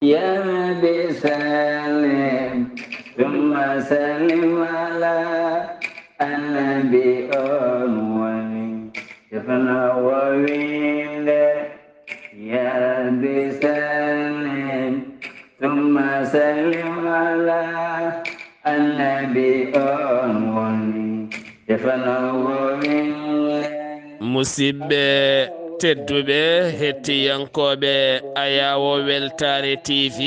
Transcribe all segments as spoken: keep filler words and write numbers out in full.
يا رب سلم ثم سلم على النبي، on woni tefno o winde. يا رب سلم ثم سلم على النبي، on woni tefno o winde. Musidɓe tedduɓe, hettiyankooɓe Ayaawo Weltaare T V,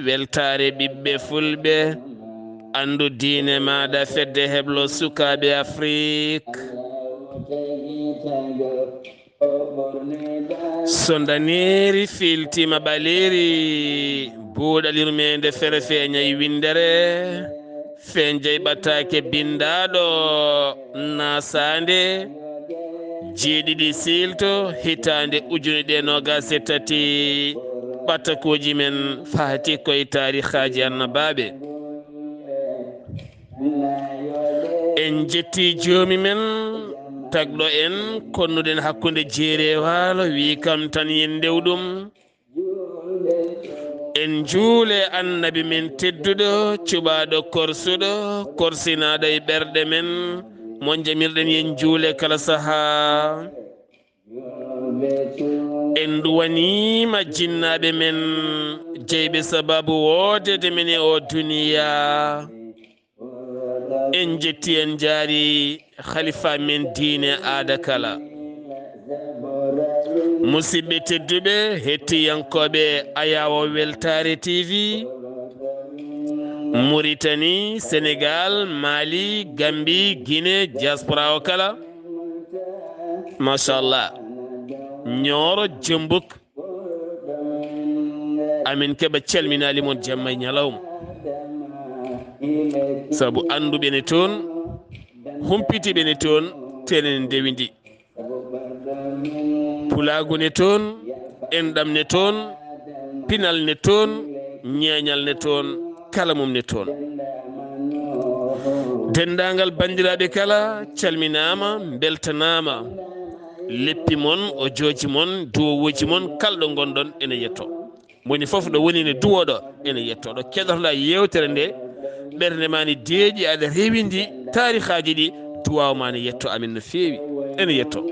weltaare ɓiɓɓe fulɓe, anndu diine maaɗa, fedde heblo sukaaɓe Afrik. So ndaneeri fiiltiima ɓaleeri, buuɗal yurmeende fere feeñay winndere, feen jeyɓataake binndaaɗo naasaande, jeeɗiɗi siilto, hitaande ujune ɗiɗi e noogaas e tati, ɓatakooji men faati koye taarihaaji annabaaɓe. En njetti joomi men, tagɗo en, konnuɗen hakkunde jeeri e waalo, wi kam tan yen ndew ɗum. En njuule annabi men tedduɗo, cuɓaaɗo korsuɗo, korsinaaɗo e ɓerɗe men, mo jamirɗen yen njuule kala sahaa. En nduwaniima jinnaaɓe men, jeyɓe sababu woodeede men e oo duniyaa. En njetti, en njaari khalifa men diine aada kala. Musidɓe tedduɓe, hettiyankooɓe Ayaawo Weltaare T V, Mauritanie, Sénégal, Mali, Gambie, Guinée, diaspora o kala. Machallah. Nioro, Jombuk, amin keɓa calminaali mon jamma e ñalawma. Sabu annduɓe ne toon, humpitiiɓe ne toon, tenen ndewindi. Pulaagu ne toon, enɗam ne toon, pinal ne toon, ñeeñal ne toon, kala mum ne toon. Denndaangal banndiraaɓe kala calminaama, mbeltanaama. Leppi mon, o jooji mon, duwowuuji mon, kala ɗo ngonɗon ene yetto. Moni fof ɗo woni ne duwoɗo ene yetto. Ɗo keɗotoɗa yeewtere nde, ɓernde ma ne deeƴi, aɗa rewindi taarihaaji ɗi, duwaaw ma ne yetto amin no feewi. Ene yetto.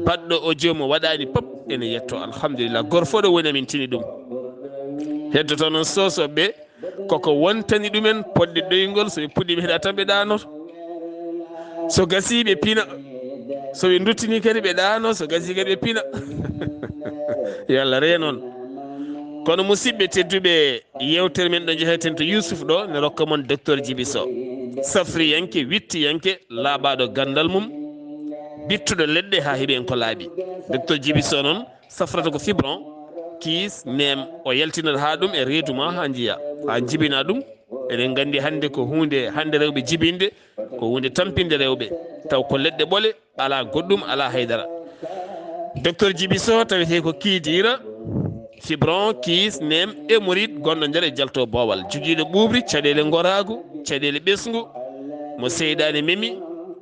Baɗɗo o joom o waɗaani pop ene yetto. Alhamdulillah. Gor fof ɗo woni amin tini ɗum. Heddoto noon sosoɓe, koko wontani ɗumen poɗde ɗoyngol, so ɓe puɗɗiima heɗa tan ɓe ɗaanoto. So gasii ɓe pina, so ɓe nduttini kadi ɓe ɗaano, so gasii kadi ɓe pina. Yo Allah reen on. Kono musidɓe tedduɓe, yeewtere men ɗo njeheten to Yusuf ɗo, ne rokka mon Docteur Djiby Sow. Safriyanke, wittiyanke, laaɓaaɗo ganndal mum, bittuɗo leɗɗe haa heɓi en ko laaɓi. Docteur Djiby Sow noon, safrata ko fibron, kiis, neem, o yaltinat haa ɗum e reedu ma haa njiya, haa njibina ɗum. Eɗen nganndi hannde ko huunde, hannde rewɓe jibinde, ko huunde tampinde rewɓe, taw ko leɗɗe ɓole, alaa goɗɗum, alaa haydara. Docteur Djiby Sow tawetee ko kiidiira, fibron, kiis, neem, hémorroïde, gonɗo nder e jalto boowal, jogiiɗo ɓuuɓri, caɗeele ngoraagu, caɗeele ɓesngu, mo seyɗaane memi,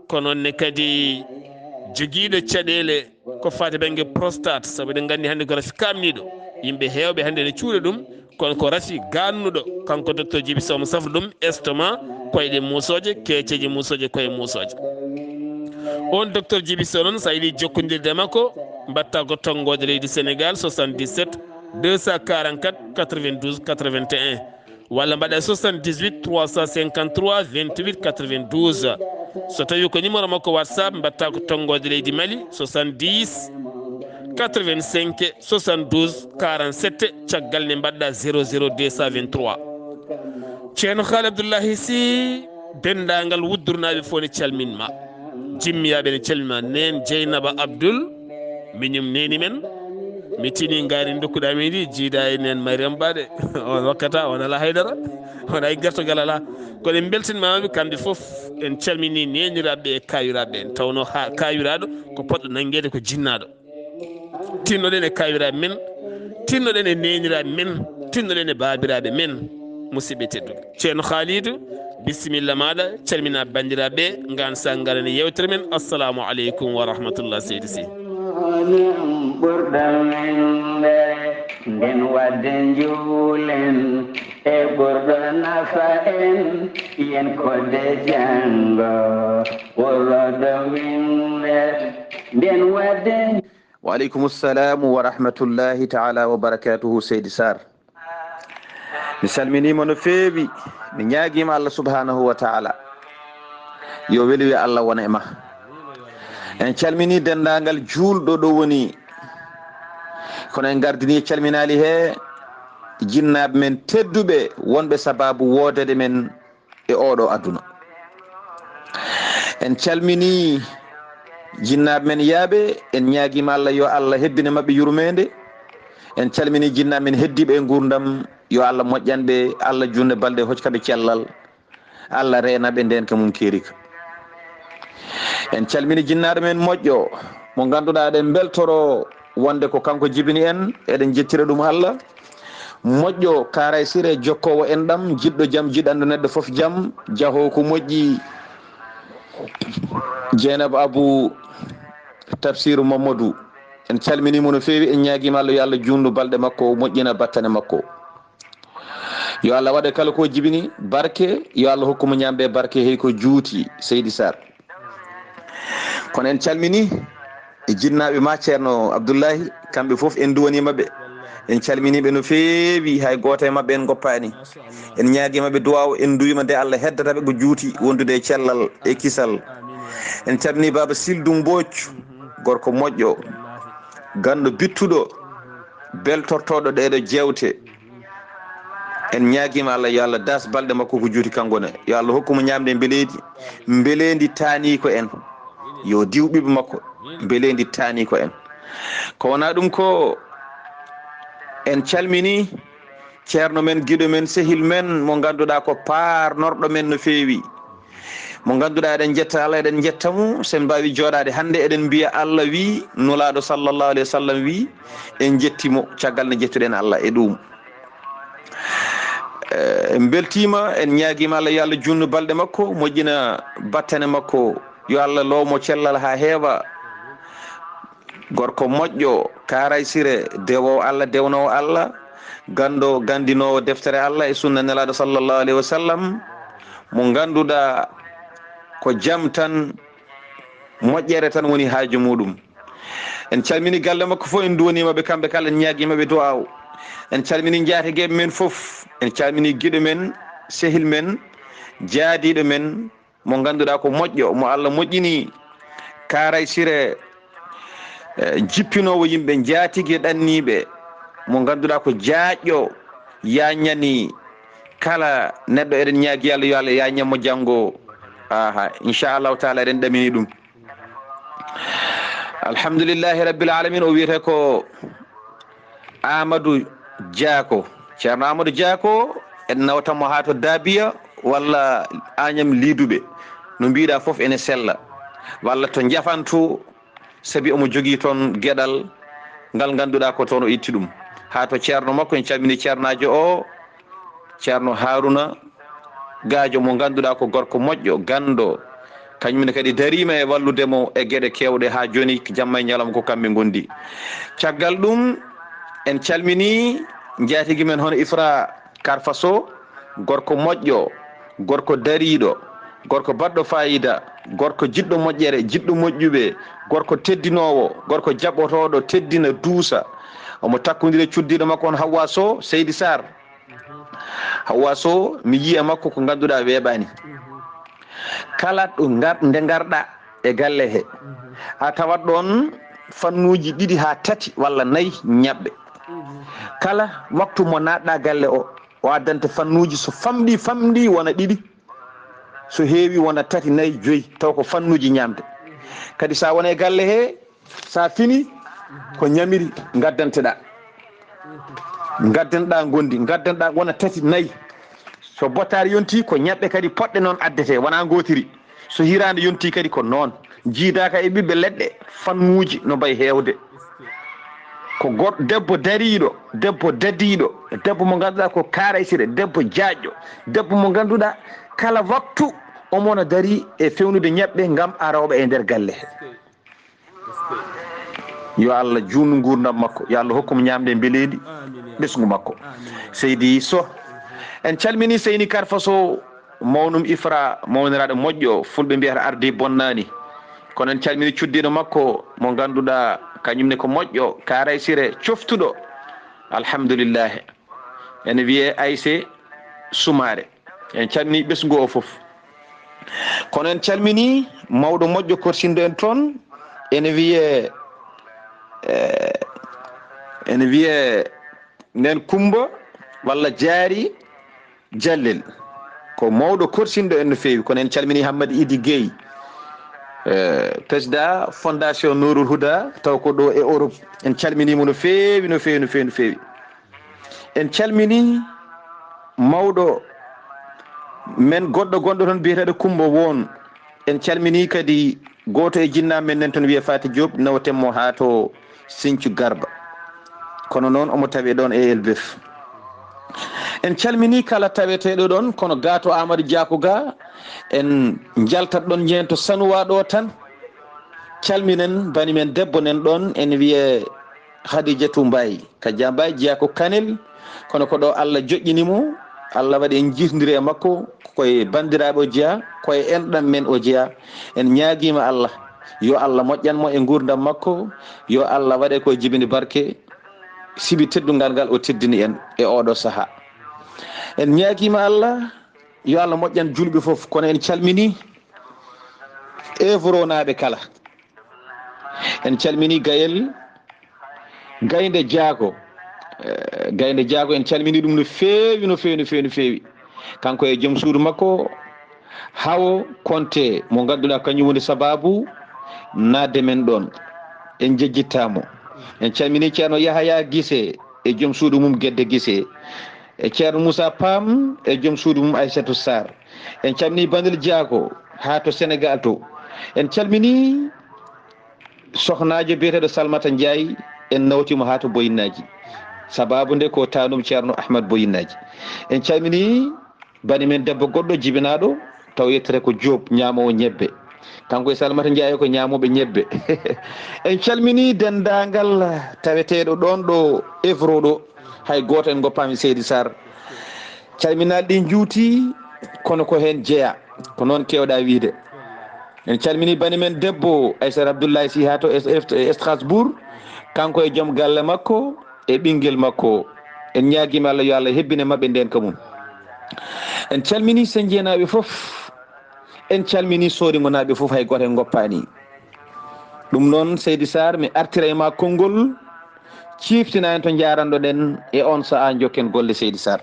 ko noon ne kadi jogiiɗo caɗeele ko faati bannge prostate, sabu eɗen nganndi hannde ko rafi kaamniiɗo. Yimɓe heewɓe hannde ene cuuɗa ɗum, kono ko rafi gaannuɗo. Kanko Docteur Djiby Sow mo safra ɗum, estomac, koyɗe muusooje, keeceeje muusooje, koye muusooje. On Docteur Djiby Sow noon, so a yiɗi jokkondirde e makko, mbaɗta ko tonngoode leydi Sénégal, soixante-dix-sept deux cent quarante-quatre quatre-vingt-douze quatre-vingt-un. Walla mbaɗa soixante-dix-huit trois cent cinquante-trois vingt-huit quatre-vingt-douze. So tawi ko numéro makko WhatsApp, mbaɗta ko tonngoode leydi Mali, soixante-dix quatre-vingt-cinq soixante-douze quarante-sept, caggal nde mbaɗɗa zéro zéro deux cent vingt-trois. Ceerno Haali Abdullahi Sy, denndaangal wuddurnaaɓe fof ne calminma. Jimmiyaaɓe ne calminma. Neen Jeynaba Abdul, miñum neeni men. Mi tini ngaari ndokkuɗaa mi ndi, jiidaa e neen Mariam Ba de. On wakkata, on alaa haydara. On ay gertogal alaa. Kono en mbeltanimaama ɓe kamɓe fof. En calminii neeniraaɓe e kaawiraaɓe en. Tawnoo haa kaawiraaɗo ko potɗo nanngeede ko jinnaaɗo. Tinnoɗen e kaawiraaɓe men, tinnoɗen e neeniraaɓe men, tinnoɗen e baabiraaɓe men. Musidɓe tedduɓe. Ceerno Khalidou, bisimilla maaɗa, calmina banndiraaɓe, ngaan sa ngarani yeewtere men. Assalamu aleykum wa rahmatullah, seydi Sy. Ɓurɗo men nde. Nden wadde njuulen e ɓurɗo nafa en, yen kodde janngo ɓurɗo winde. Nden wadde. Wa aleykum salam wa rahmatullahi taala wa barakatuhu, Seydi Sarr. Mi salminiima no feewi, mi ñaagiima Allah subhanahu wa taala yo weli wi Allah wona e ma. En calmini denndaangal juulɗo ɗo woni, kono en ngardini calminaali he jinnaaɓe men tedduɓe wonɓe sababu woodede men e oɗo aduna. En calmini jinnaaɓe men yaaɓe, en ñaagiima Allah yo Allah hebbine maɓɓe yurmeende. En calmini jinnaaɓe men heddiiɓe e nguurndam, yo Allah moƴƴan ɓe, Allah juutna balɗe, hocca ɓe cellal, Allah reena ɓe ndeenka mum keerika. En calmini jinnaaɗo men moƴƴo mo ngannduɗaa eɗen mbeltoro wonde ko kanko jibini en, eɗen njettira ɗum Allah. Moƴƴo Kaaray Sire, jokkoowo enɗam, jiɗɗo jam, jiɗanɗo neɗɗo fof jam, jahoowo ko moƴƴi, Jeynaba Abou Tafsiru Mamadou. En calminiimo no feewi, en ñaagiima Allah yo Allah juutnu balɗe makko, moƴƴina battane makko. Yo Allah waɗe kala ko jibini barke, yo Allah hokku mo ñaamde barke, hey ko juuti, Seydi Sarr. Kono en calmini e jinnaaɓe ma, Ceerno Abdullahi, kamɓe fof en nduwaniima ɓe. En calmini ɓe no feewi, hay gooto e maɓɓe en ngoppaani. En ñaagiima ɓe duwaaw, en nduwiima nde Allah heddata ɓe ko juuti wondude e cellal e kisal. En calmini Baaba Sildu Mbooc, gorko moƴƴo, ganndo bittuɗo, beltortooɗo ɗeeɗo jeewte. En ñaagiima Allah, yo Allah daas balɗe makko ko juuti kanko ne. Yo Allah hokku mo ñaamde mbeleedi, mbeleendi taaniiko en. Yo diw ɓiɓɓe makko, mbeleendi taaniiko en. Ko wonaa ɗum ko en calmini ceerno men, giɗo men, sehil men, mo ngannduɗaa ko paarnorɗo men no feewi. Mo ngannduɗaa eɗen njetta Allah, eɗen njetta mo, sen mbaawi jooɗaade hannde eɗen mbiya Allah wii, Nulaaɗo sallallahu alayhi wa sallam wii, en njetti mo, caggal nde njettuɗen Allah e ɗum. Eh, en mbeltiima, en ñaagiima Allah, yo Allah juutnu balɗe makko, moƴƴina battane makko, yo Allah loomo cellal haa heewa. Gorko moƴƴo, Kaaray Sire, dewoowo Allah, dewnoowo Allah, ganndo, ganndinoowo deftere Allah e sunna Nelaaɗo sallallahu alayhi wa sallam, mo ngannduɗaa ko jam tan, moƴƴere tan woni haaju muɗum. En calmini galle makko fof, en nduwaniima ɓe kamɓe kala, en ñaagiima ɓe du'aaw. En calmini njaatigeeɓe men fof, en calmini giɗo men, sehil men, jaadiiɗo men, mo ngannduɗaa ko moƴƴo, mo Allah moƴƴini, Kaaray Sire, eh, jippinoowo yimɓe, njaatigi ɗanniiɓe, mo ngannduɗaa ko jaajɗo, yaaññani kala neɗɗo. Eɗen ñaagi Allah yo Allah yaaññan mo janngo. Aha, inchallahu taala eɗen ɗamini ɗum. Alhamdulillahi rabbil alamin, o wiyete ko Amadou Diako. Ceerno Amadou Diako, en nawtan mo haa to Dabiya walla Agnam Liduɓe. No mbiɗa fof ene sella. Walla to Njafanto, sabi omo jogii toon geɗal ngal ngannduɗaa ko toon o itti ɗum. Haa to ceerno makko, en calmini ceernaajo o, Ceerno Haruna Gaajo, mo ngannduɗaa ko gorko moƴƴo, ganndo, kañum ne kadi dariima e wallude mo e geɗe keewɗe haa jooni, jamma e ñalawma ko kamɓe ngondi. Caggal ɗum, en calmini njaatigi men hono Ifra Karfa Sow, gorko moƴƴo, gorko dariiɗo, gorko baɗɗo faayida, gorko jiɗɗo moƴƴere, jiɗɗo moƴƴuɓe, gorko teddinoowo, gorko jaɓotooɗo, teddina, duusa. Omo takkondiri e cuddiiɗo makko on Hawwa Sow, Seydi Sarr. Hawwa Sow, mi yiya makko ko ngannduɗaa weeɓaani. Kala ɗo ngar-, nde ngarɗaa e galle he, a tawat ɗoon fannuuji ɗiɗi haa tati walla nayi ñaɓɓe. Kala waktu mo naatɗaa galle o, o addante fannuuji so famɗi, famɗi wona ɗiɗi, so heewi wona tati, nayi, joyi, taw ko fannuuji ñaamde. Kadi so a woni e galle he, so a fini, ko ñamiri ngaddanteɗaa. Ngaddanɗaa ngondi, ngaddanɗaa wona tati, nayi. So bottaari yonti, ko ñaɓɓe kadi poɗɗe noon addete, wonaa ngootiri. So hiraande yonti kadi ko noon. Jiidaaka e ɓiɓɓe leɗɗe, fannuuji no mbayi heewde. Ko goɗ-, debbo dariiɗo, debbo dadiiɗo, debbo mo ngannduɗaa ko kaaraysire, debbo jaajɗo, debbo mo ngannduɗaa kala waktu omo no darii e fewnude ñaɓɓe ngam arooɓe e nder galle he. Yo Allah juutnu nguurndam makko, yo Allah hokku mo ñaamde mbeleeɗi. ɓesngu makko. Seydi Soh, en calmini Seyni Karfa Soh, mawnum Ifra, mawniraaɗo moƴƴo, fulɓe mbiyata ardi bonnaani. Kono en calmini cuddiiɗo makko mo ngannduɗaa kañum ne ko moƴƴo, Kaaray Sire coftuɗo. Alhamdulillahi. Ene wiyee Ayse Sumaare. En calmini ɓesngu o fof. Kono en calmini mawɗo moƴƴo korsinɗo en toon, ene wiyee, eh, ene wiyee Neen Kummba walla Jaari Jallel. Ko mawɗo korsinɗo en no feewi, kono en calmini Hammadi Idi Gueye, eh, président Fondation Nourul Huda, taw ko ɗo e Europe. En calmini mo no feewi, no feewi, no feewi, no feewi. En calmini mawɗo men goɗɗo gonɗo toon biyeteeɗo Kummba Woon. En calmini kadi gooto e jinnaaɓe men nen toon wiyee Faati Joob, nawten mo haa to Sinthiou Garba. Kono noon omo tawee ɗoon e Elbeuf. En calmini kala taweteeɗo ɗoon, kono gaa to Amadou Diakou ga, en njaltat ɗoon njehen to Sanuwa ɗo tan. Calminen bani men debbo nen ɗoon, ene wiyee Khadijatou Mbaye. Ka Jambaay jeyaa ko Kanel, kono ko ɗo Allah joƴƴini mo, Allah waɗi en jiitondiri e makko, koye banndiraaɓe o jeyaa, koye enɗam men o jeyaa. En ñaagiima Allah, yo Allah moƴƴan mo e nguurndam makko, yo Allah waɗe ko jibini barke, sibi teddungal ngal o teddini en e oɗo sahaa. En ñaagiima Allah, yo Allah moƴƴan julɓe fof, kono en calmini Evronaaɓe kala. En calmini Gayel Gaynde Jaago. Eh, Gaynde Jaago, en calmini ɗum no feewi, no feewi, no feewi, no feewi. Kanko e joom suudu makko, Hawo Konte, mo ngannduɗaa kañum woni sabaabu naatde men ɗoon. En njejjittaa mo. En calmini Ceerno Yahaya Gise e joom suudu mum Gedde Gise. E Ceerno Moussa Pam e joom suudu mum Aissatou Sarr. En calmini Bandel Jaago haa to Senegal to. En calmini sohnaajo biyeteeɗo Salmata Ndiaye, en nawti mo haa to Boyinnaaji. Sabaabu nde ko taanum Ceerno Ahmad Boyinnaaji. En calmini bani men debbo goɗɗo jibinaaɗo, taw yettere ko Joob, ñaamoowo ñebbe. Kanko e Salmata Ndiaye ko ñaamooɓe ñebbe. En calmini denndaangal taweteeɗo ɗoon ɗo Evro ɗo, hay gooto en ngoppaama Seydi Sarr. Calminaali ɗi njuuti, kono ko heen jeyaa, ko noon keewɗaa wiyde. En calmini bani men debbo, Aissata Abdoulaye Sy, haa to Es-, Es-, Strasbourg, kanko e joom galle makko e ɓinngel makko. En ñaagiima Allah, yo Allah hebbine maɓɓe ndeenka mum. En calmini Senjeenaaɓe fof, en calmini Sooringonaaɓe fof, hay gooto en ngoppaani. Ɗum noon, Seydi Sarr, mi artira e ma konngol, ciiftina en to njaaranɗo-ɗen e oon sahaa, njokken golle, Seydi Sarr.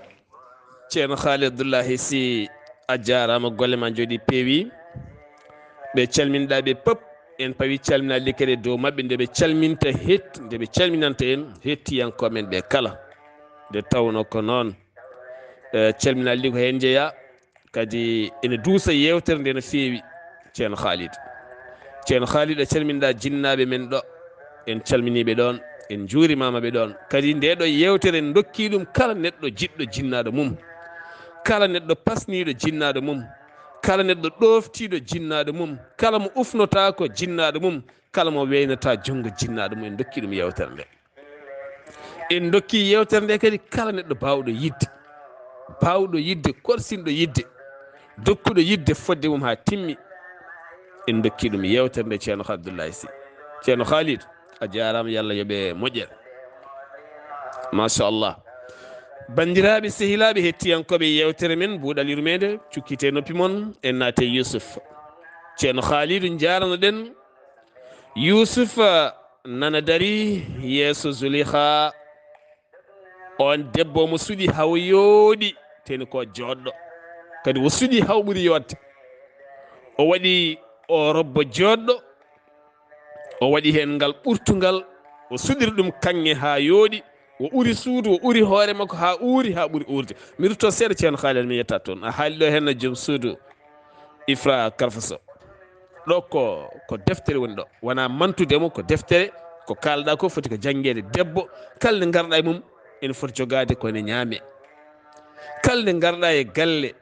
Ceerno Khalid Abdoulahi Sy, a jaaraama, golle ma njooɗi peewi. Ɓe calminɗa ɓe pop, en pawi calminaali kadi e dow maɓɓe, nde ɓe calminta het-, nde ɓe calminanta en hettiyankooɓe men ɓe kala. Nde tawno ko noon, eh, calminaali ɗi ko heen njeyaa, kadi ene duusa yeewtere nde no feewi. Ceerno Khalid. Ceerno Khalid, a calminɗa jinnaaɓe men ɗo. En calminiiɓe ɗoon, en njuurimaama ɓe ɗoon. Kadi nde ɗo yeewtere en ndokki ɗum kala neɗɗo jiɗɗo jinnaaɗo mum, kala neɗɗo pasniiɗo jinnaaɗo mum, kala neɗɗo ɗooftiiɗo jinnaaɗo mum, kala mo ufnotaako jinnaaɗo mum, kala mo weynata junngo jinnaaɗo mum, en ndokki ɗum yeewtere nde. En ndokki yeewtere nde kadi kala neɗɗo baawɗo yiɗde, baawɗo yiɗde, korsinɗo yiɗde, dokkuɗo yiɗde fodde mum haa timmi. En ndokki ɗum yeewtere nde, Ceerno Abdoulaye Sy. Ceerno Khalid, a jaaraama, yo Allah yoɓe moƴƴere. Machallah. Banndiraaɓe, sehilaaɓe, hettiyankooɓe yeewtere men Buuɗal Yurmeende, cukkite noppi mon, en naate Yusuf. Ceerno Khalid, njaarano-ɗen. Yusuf nana dari yeeso Zuliha. On debbo mo suɗi hawo yooɗi, teni ko jooɗɗo. Kadi o suɗi hawo ɓuri yooɗde. O waɗi o robbo jooɗɗo. O waɗi heen ngal ɓurtungal. O suɗiri ɗum kaŋŋe haa yooɗi. O uri suudu, o uri hoore makko haa uuri, haa ɓuri uurde. Mi rutto seeɗa, Ceerno Khalid, mi yetta toon. A haali ɗo heen no joom suudu Ifra Karfa Soh. Ɗo ko, ko deftere woni ɗo. Wonaa mantude mo, ko deftere, ko kaalɗa ko foti ko janngeede. Debbo, kala nde ngarɗa e mum, ene foti jogaade ko ene ñaame. Kala nde ngarɗa e galle,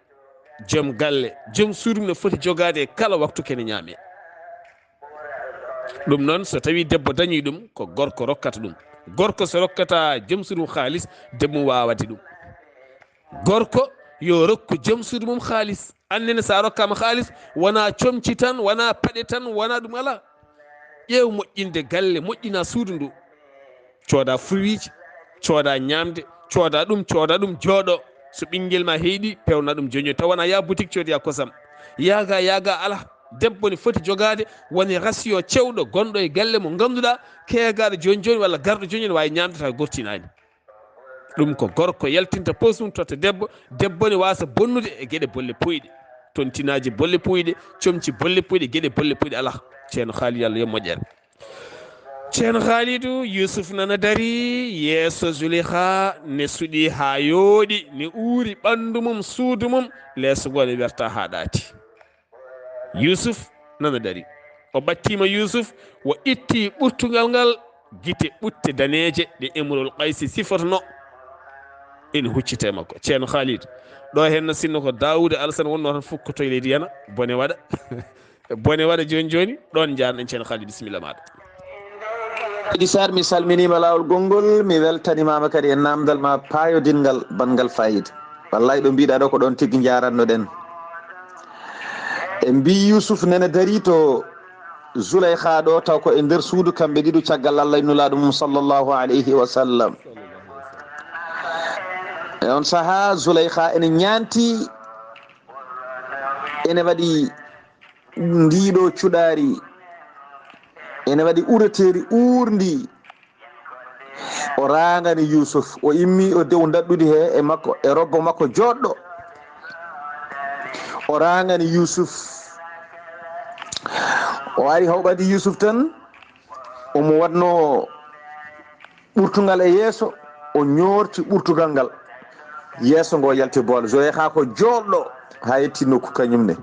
joom galle, joom suudu mum ne foti jogaade e kala waktu ko ene ñaame. Ɗum noon, so tawi debbo dañi ɗum, ko gorko rokkata ɗum. Gorko so rokkata joom suudu mum haalis, debbo mum waawade ɗum. Gorko yo rokku joom suudu mum haalis. Annene so a rokkaama haalis, wonaa comci tan, wonaa paɗe tan, wonaa ɗum alaa. Ƴeew moƴƴinde galle, moƴƴina suudu ndu. Cooda fruitji, cooda ñaamde, cooda ɗum, cooda ɗum, jooɗo. So ɓinngel ma heyɗi, pewna ɗum jooni jooni. Taw wonaa yaa boutique coodoya kosam. Yaaga, yaaga alaa. Debbo ne foti jogaade woni ratio cewɗo gonɗo e galle mo ngannduɗaa keegaaɗo jooni jooni walla garɗo jooni jooni waawi ñaamde taw gortinaani. Ɗum ko gorko yaltinta poos mum totta debbo, debbo ne waasa bonnude e geɗe bolle puyɗe, tontinaaji bolle puyɗe, comci bolle puyɗe, geɗe bolle puyɗe alaa. Ceerno Haali, Yallah yo moƴƴere. Ceerno Haalidu, Yuusuf nana darii yeeso Zuleyha, ne suɗii haa yooɗi, ne uuri ɓanndu mum, suudu mum, leeso ngoo ne werta haa ɗaati. Yuusuf nana darii. O ɓattiima Yuusuf, o itti ɓurtungal ngal, gite ɓutte daneeje ɗe Imrul Qaysi sifotonoo, ene hucciti e makko. Ceerno Haalidu, ɗo heen no sinno ko Daawuda Alsan wonnoo tan fukkoto e leydi yana, bone waɗa. Bone waɗa jooni jooni, ɗoon njaarno-ɗen. Ceerno Haalidu, bisimilla maaɗa. Seydi Saar, mi salminiima laawol gonngol, mi weltanimaama kadi e naamndal ma paayodinngal banngal faayiida. Wallaahi ɗo mbiɗa ɗo ko ɗoon tigi njaaratno-ɗen. En mbii Yuusuf nana darii to Zuleyha ɗo, taw ko e nder suudu kamɓe ɗiɗo caggal Allah e Nulaaɗo mum sallallahu alayhi wa sallam. E on sahaa Zuleyha ene ñaanti, ene waɗi ndiiɗo cuɗaari, ene waɗi ureteeri uurndi. O raangani Yuusuf, o immi o dew ndaɗɗudi he e makko, e roggo makko jooɗɗo. O raangani Yuusuf. O ari hawɓadi Yuusuf tan, omo waɗno ɓurtungal e yeeso, o ñoorti ɓurtugal ngal. Yeeso ngo yalti boole. Zuleyha ko jooɗɗo haa yetti nokku kañum ne.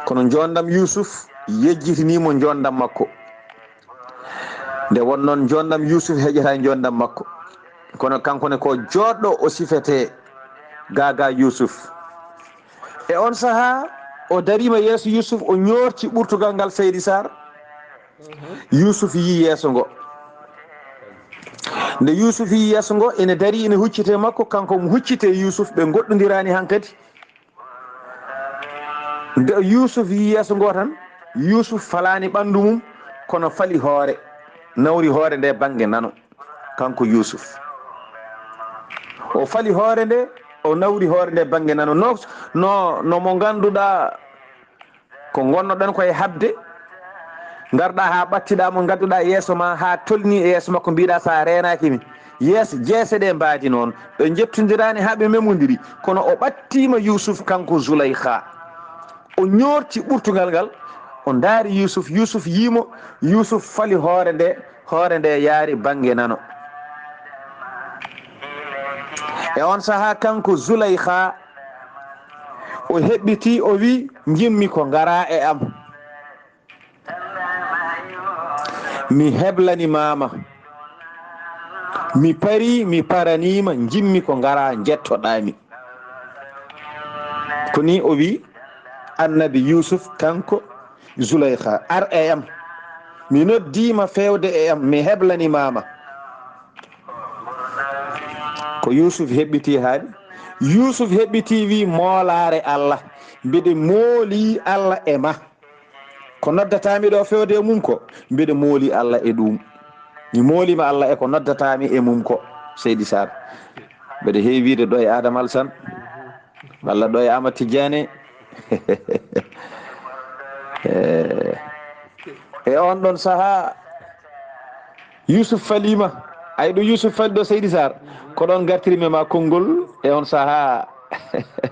Kono njoondam Yuusuf yejjitini mo njoondam makko. Nde won noon njoondam Yuusuf heƴata njoondam makko. Kono kanko ne ko jooɗɗo o sifete gaaga Yuusuf. E on sahaa o dariima yeeso Yuusuf, o ñoorti ɓurtugal ngal, Seydi Saar. Yuusuf yii yeeso ngo. Nde Yuusuf yii yeeso ngo, ene darii, ene hucciti e makko, kanko omo hucciti e Yuusuf, ɓe ngoɗɗondiraani hankadi. Nde Yuusuf yii yeeso ngo tan, Yuusuf falaani ɓanndu mum, kono fali hoore, nawri hoore nde bannge nano, kanko Yuusuf. O fali hoore nde, o nawri hoore nde bannge nano. No, no, no mo ngannduɗaa ko ngonnoɗon ko e haɓde, ngarɗa haa ɓattiɗa mo, ngadduɗa yeeso ma haa tolni e yeeso makko, mbiɗa sa reenaki mi. Yees-, jeese ɗe mbaadi noon, ɓe njettondirani haa ɓe memodiri, kono o ɓattima Yuusuf kanko Zuleyha. O ñoorti ɓurtugal ngal, o ndaari Yuusuf, Yuusuf yiimo, Yuusuf fali hoore nde, hoore nde yaari bannge nano. E on sahaa kanko Zuleyha, o heɓɓiti, o wi, njimmi ko ngara e am. Mi heblani mama. Mi pari, mi paranima, njimmi ko ngara njettoɗami. Ko ni o wi annabi Yuusuf kanko Zuleyha, ar e am. Mi noddima fewde e am, mi heblani mama. Ko Yuusuf heɓɓiti haali. Yuusuf heɓɓiti wi moolaare Allah. Mbiɗa mooli Allah e ma. Ko noddatami ɗo fewde e mum ko, mbiɗa mooli Allah e ɗum. Mi moolima Allah e ko noddatami e mum ko, Seydi Sarr. Mbeɗa heewi wiide ɗo e Adama Alsan, walla ɗo e Amadou Tidiane. Eh, e on ɗon saha, Youssouf falima. Ay ɗo Youssouf fali ɗo, Seydi Sarr. Ko ɗon gartiri mi ma konngol e on saha.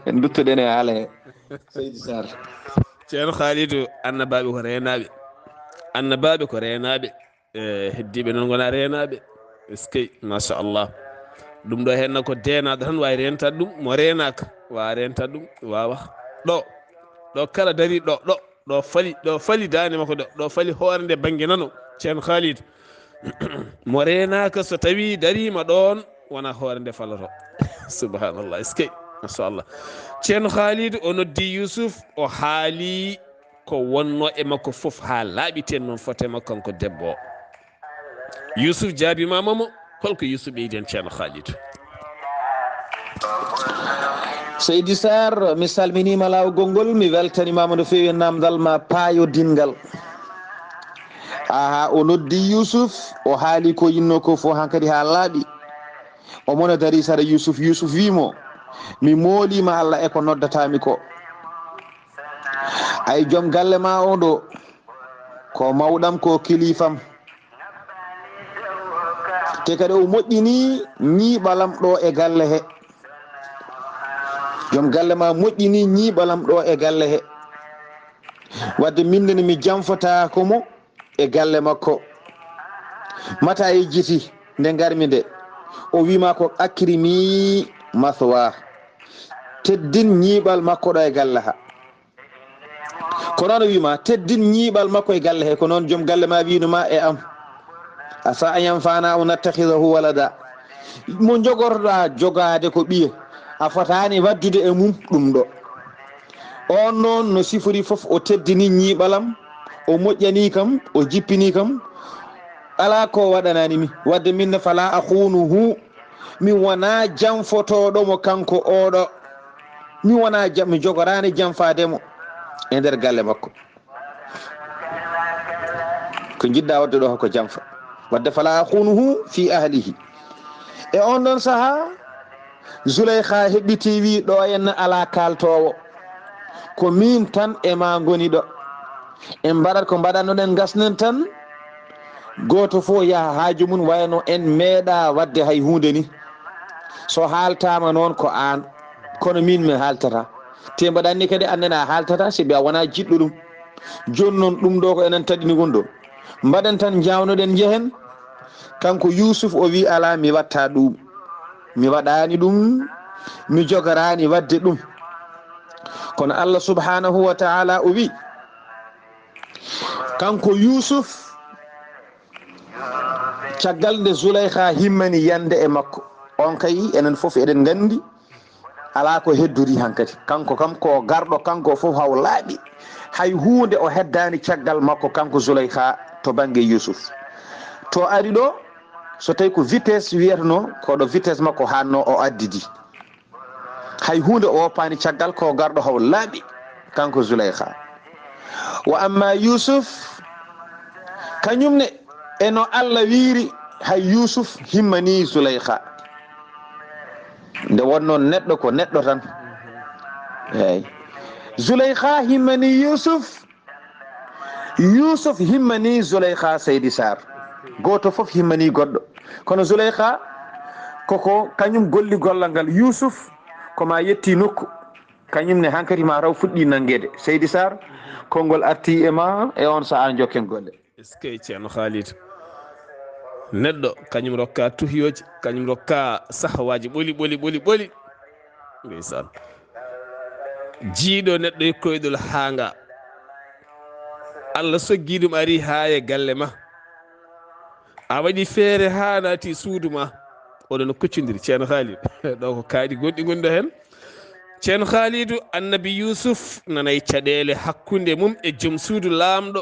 Duttoɗen e haala he. Seydi Sarr. Ceerno Khalidou, annabaaɓe ko reenaaɓe. Annabaaɓe ko reenaaɓe. E, heddiiɓe noon ngona reenaaɓe. Eskey, machallah. Ɗum ɗo henna ko deenaaɗo tan waawi reentaade ɗum. Mo reenaaka, waawa reentaade ɗum, waawa. Ɗo, ɗo kala darii ɗo, ɗo, ɗo fali, ɗo fali daande makko ɗo, ɗo fali hoore nde bannge nano. Ceerno Khalidou. Mo reenaaka so tawii dariima ɗoon, wona hoore nde faloto. Subhanallah, eskey, machallah. Ceerno Khalidou, o noddi Youssouf, o haali ko wonnoo e makko fof haa laaɓi teen noon fotee makko kanko debbo o. Yusuf jaabimaama mo. Holko Yusuf ɓeydi heen, Ceerno Khalidou? Seydi Sarr, mi salminiima laawol ngol, mi weltanimaama no feewi e naamndal ma paayodinngal. Aha, o noddi Yusuf, o haali ko yinnoo ko fof hankadi haa laaɓi. O mona darii sara Yusuf, Yusuf wii mo, mi mooliima Allah e ko noddataa mi ko. Ay, joom galle ma o ɗo, ko mawɗam, ko kiliifam. Te kadi o moƴƴini ñiiɓalam ɗo e galle he. Joom galle ma moƴƴini ñiiɓalam ɗo e galle he. Wadde min nde mi janfotaako mo e galle makko. Mata yejjiti nde ngarmi nde, o wii ma ko akrimi maswa. Teddin ñiiɓal makko ɗo e galle ha. Ko noon o wii ma, teddin ñiiɓal makko e galle he. Ko noon joom galle ma wiino ma e am, asa an yanfa'ana aw nattakhidahu walada. Mo jogorɗa jogaade ko ɓiye, a fotaani waddude e mum ɗum ɗo. On noon no sifori fof, o teddini ñiiɓalam, o moƴƴani kam, o jippini kam. Alaa ko waɗanaani mi, wadde min ne fala akhunuhu, mi wonaa janfotooɗo mo kanko oɗo. Mi wonaa jam-, mi jogoraani janfaade mo e nder galle makko. Ko njiɗɗa wadde ɗo ko janfa. Wadde fala akhunuhu fi ahlihi. E on ɗon saha, Zulaykha heɓɓiti wi, ɗo henna alaa kaaltoowo. Ko min tan e ma ngoni ɗo. En mbaɗat ko mbaɗannoɗen, ngasnen tan. Gooto fof yaha haaju mum, wayno en meeɗa wadde hay huunde ni. So haaltaama noon ko aan, kono min mi haaltata. Te mbaɗa anndi kadi, annden a haaltata, sibi a wonaa jiɗɗo ɗum. Jooni noon ɗum ɗo ko enen taƴini ɗum ɗo. Mbaɗen tan, njawnoɗen, njehen. Kanko Yuusuf o wi, alaa, mi watta ɗum. Mi waɗaani ɗum, mi jogoraani wadde ɗum. Kono Allah subhanahu wa ta'ala o wi, kanko Yuusuf, caggal nde Zulaykha himmani yande e makko, on kay enen fof eɗen nganndi alaa ko heddori hankadi. Kanko kam ko garɗo, kanko fof haw laaɓi. Hay huunde o heddaani caggal makko, kanko Zulaykha, to bannge Yuusuf. To ari ɗo, so tawi ko vitesse wiyatno, ko ɗo vitesse makko hanno o addidi. Hay huunde o woppaani caggal, ko garɗo haw laaɓi, kanko Zulaykha. Wa amma Yuusuf, kañum ne, e no Allah wiiri, hay Yuusuf himmani Zulaykha. Nde wonno neɗɗo ko neɗɗo tan. Eey. Zulaykha himmani Yuusuf, Yuusuf himmani Zulaykha, Seydi Sarr. Gooto fof himmani goɗɗo. Kono Zulaykha, koko kañum golli gollal ngal. Yuusuf, ko ma yetti nokku. Kañum ne hankadi ma taw fuɗɗi nanngeede. Seydi Sarr, konngol arti e ma, e on sahaa njokken golle. Est-ce que Ceerno Khalid? Neɗɗo, kañum rokka tuhiyooji, kañum rokka sahawaaji ɓoli, ɓoli, ɓoli, ɓoli. Ndeysaan. Jiiɗo neɗɗo e koyɗol haanga. Allah soggi ɗum, ari haa e galle ma. A waɗi feere haa naati suudu ma. Oɗon koccondiri, Ceerno Khalid. Ɗo ko kaaɗi gonɗi ngonɗo heen. Ceerno Khalidu, Annabi Yuusuf nanay caɗeele hakkunde mum e joom suudu Laamɗo.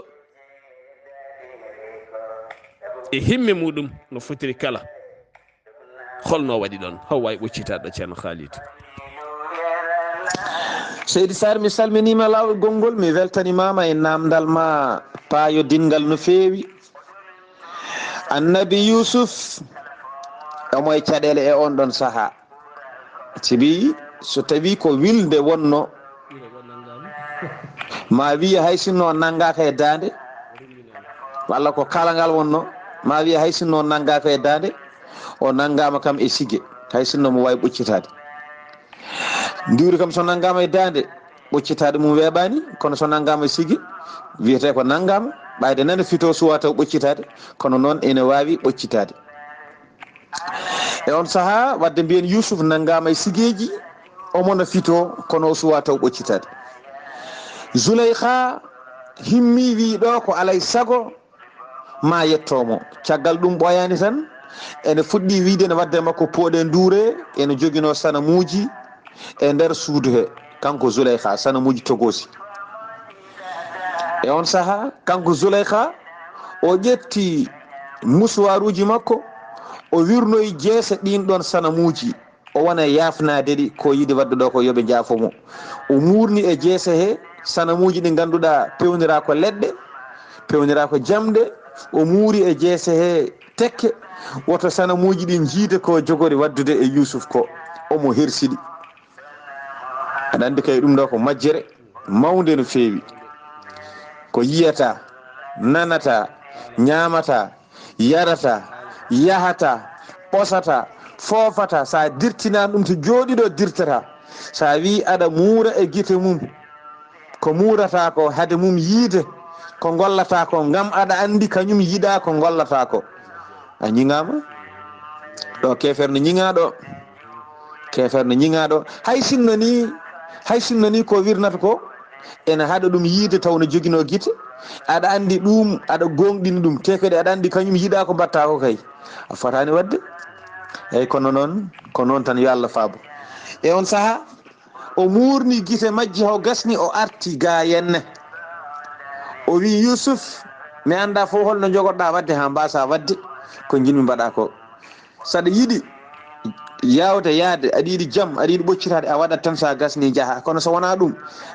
E himme muɗum no fotiri kala. Holno waɗi ɗon? Haw wawi ɓoccitaade ɗo, Ceerno Khalid? Seydi Sarr, mi salminiima laawol gonngol, mi weltanimaama e naamndal ma paayodinngal no feewi. Annabi Yuusuf, omo e caɗeele e on ɗon sahaa. Sibi so tawi ko wilde wonno, ma wiye hay sinno o nanngaaka e daande, walla ko kalangal wonno, ma wiye hay sinno o nanngaaka e daande, o nanngaama kam e sige, hay sinno mo waawi ɓoccitaade. Ndiwri kam so nanngaama e daande, ɓoccitaade mum weeɓaani, kono so nanngaama e sige, wiyetee ko nanngaama, ɓayde nana fito suwa taw ɓoccitaade, kono noon ene waawi ɓoccitaade. E on sahaa, wadde mbiyen Yuusuf nanngaama e sigeeji, omo no fito, kono o suwa taw ɓoccitaade. Zulaykha himmi, wii ɗo ko alay sago ma yetto mo. Caggal ɗum ɓooyaani tan, ene fuɗɗi wiide ene wadde makko pooɗe nduure, ene joginoo sanamuuji e nder suudu he, kanko Zulaykha, sanamuuji togoosi. E on sahaa, kanko Zulaykha, o ƴetti musuwaaruuji makko, o wirnoyi jeese ɗiin ɗoon sanamuuji, o wona yaafnaade ɗi ko yiɗi waɗde ɗo ko yo ɓe njaafo mo. O muurni e jeese he sanamuuji ɗi ngannduɗaa pewnira ko leɗɗe, pewnira ko jamɗe, o muuri e jeese he tekke, woto sanamuuji ɗi njiide ko jogori waɗdude e Yuusuf ko, omo hersiɗi. Aɗa anndi kay ɗum ɗo ko majjere mawnde no feewi. Ko yiyata, nanata, ñaamata, yarata, yahata, ɓosata, foofata, so a dirtinaani ɗum to jooɗi ɗo dirtata. So a wii aɗa muura e gite mum, ko muurata ko hade mum yiide, ko ngollata ko, ngam aɗa anndi kañum yiɗaa ko ngollata ko. A ñiŋaama. Ɗo keefeer no ñiŋaa ɗo. Keefeer no ñiŋaa ɗo. Hay sinno ni, hay sinno ni ko wirnata ko, ene haɗa ɗum yiide taw no joginoo gite. Aɗa anndi ɗum, aɗa gooŋɗini ɗum. Te kadi aɗa anndi kañum yiɗaa ko mbaɗta ko kay. A fotaani waɗde. Eey, kono noon, ko noon tan yo Allah faabo. E on sahaa, o muurni gite majji, o gasni, o arti ga henne. O wii, "Yuusuf, mi anndaa fof holno njogoɗaa waɗde haa mbaasaa waɗde ko njiɗmi mbaɗa ko. Saɗa yiɗi yaawde yahde, aɗa yiɗi jam, aɗa yiɗi ɓoccitaade, a waɗat tan, so a gasni njaha. Kono so wonaa ɗum,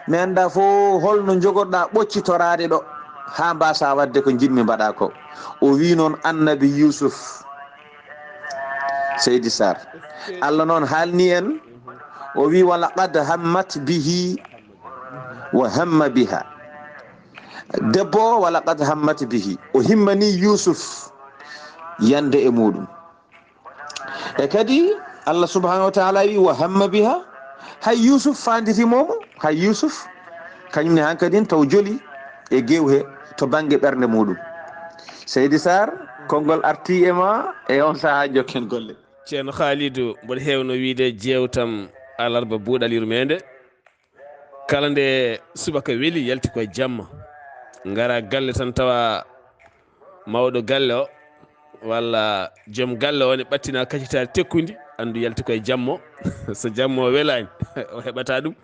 mi anndaa fof holno njogoɗaa ɓoccitoraade ɗo haa mbaasaa waɗde ko njiɗmi mbaɗa ko." O wii noon Annabi Yuusuf. Seydi Sarr, Allah noon haalni en, o wii, "Wa laqad hammat bihi wa hamma biha." Debbo o, "Wa laqad hammat bihi." O himmani Yuusuf yande e muuɗum. E kadi, Allah subhanahu wa taala wii, "Wa hamma biha." Hay Yuusuf faanditi moomo, hay Yuusuf, kañum ne hankadin taw joli e gew he to bannge ɓernde muuɗum. Seydi Sarr, konngol arti e ma e on sahaa, jokken golle. Ceerno Khalidou, mboɗo heewno wiyde jeewtam alarba buuɗal yurmeende. Kala nde subaka weli, yalti koye jamma. Ngara galle tan tawa mawɗo galle o, walla joom galle o ne ɓattina kacitaari tekkundi, anndu yalti koye jammo. So jammo o welaani, o heɓata ɗum.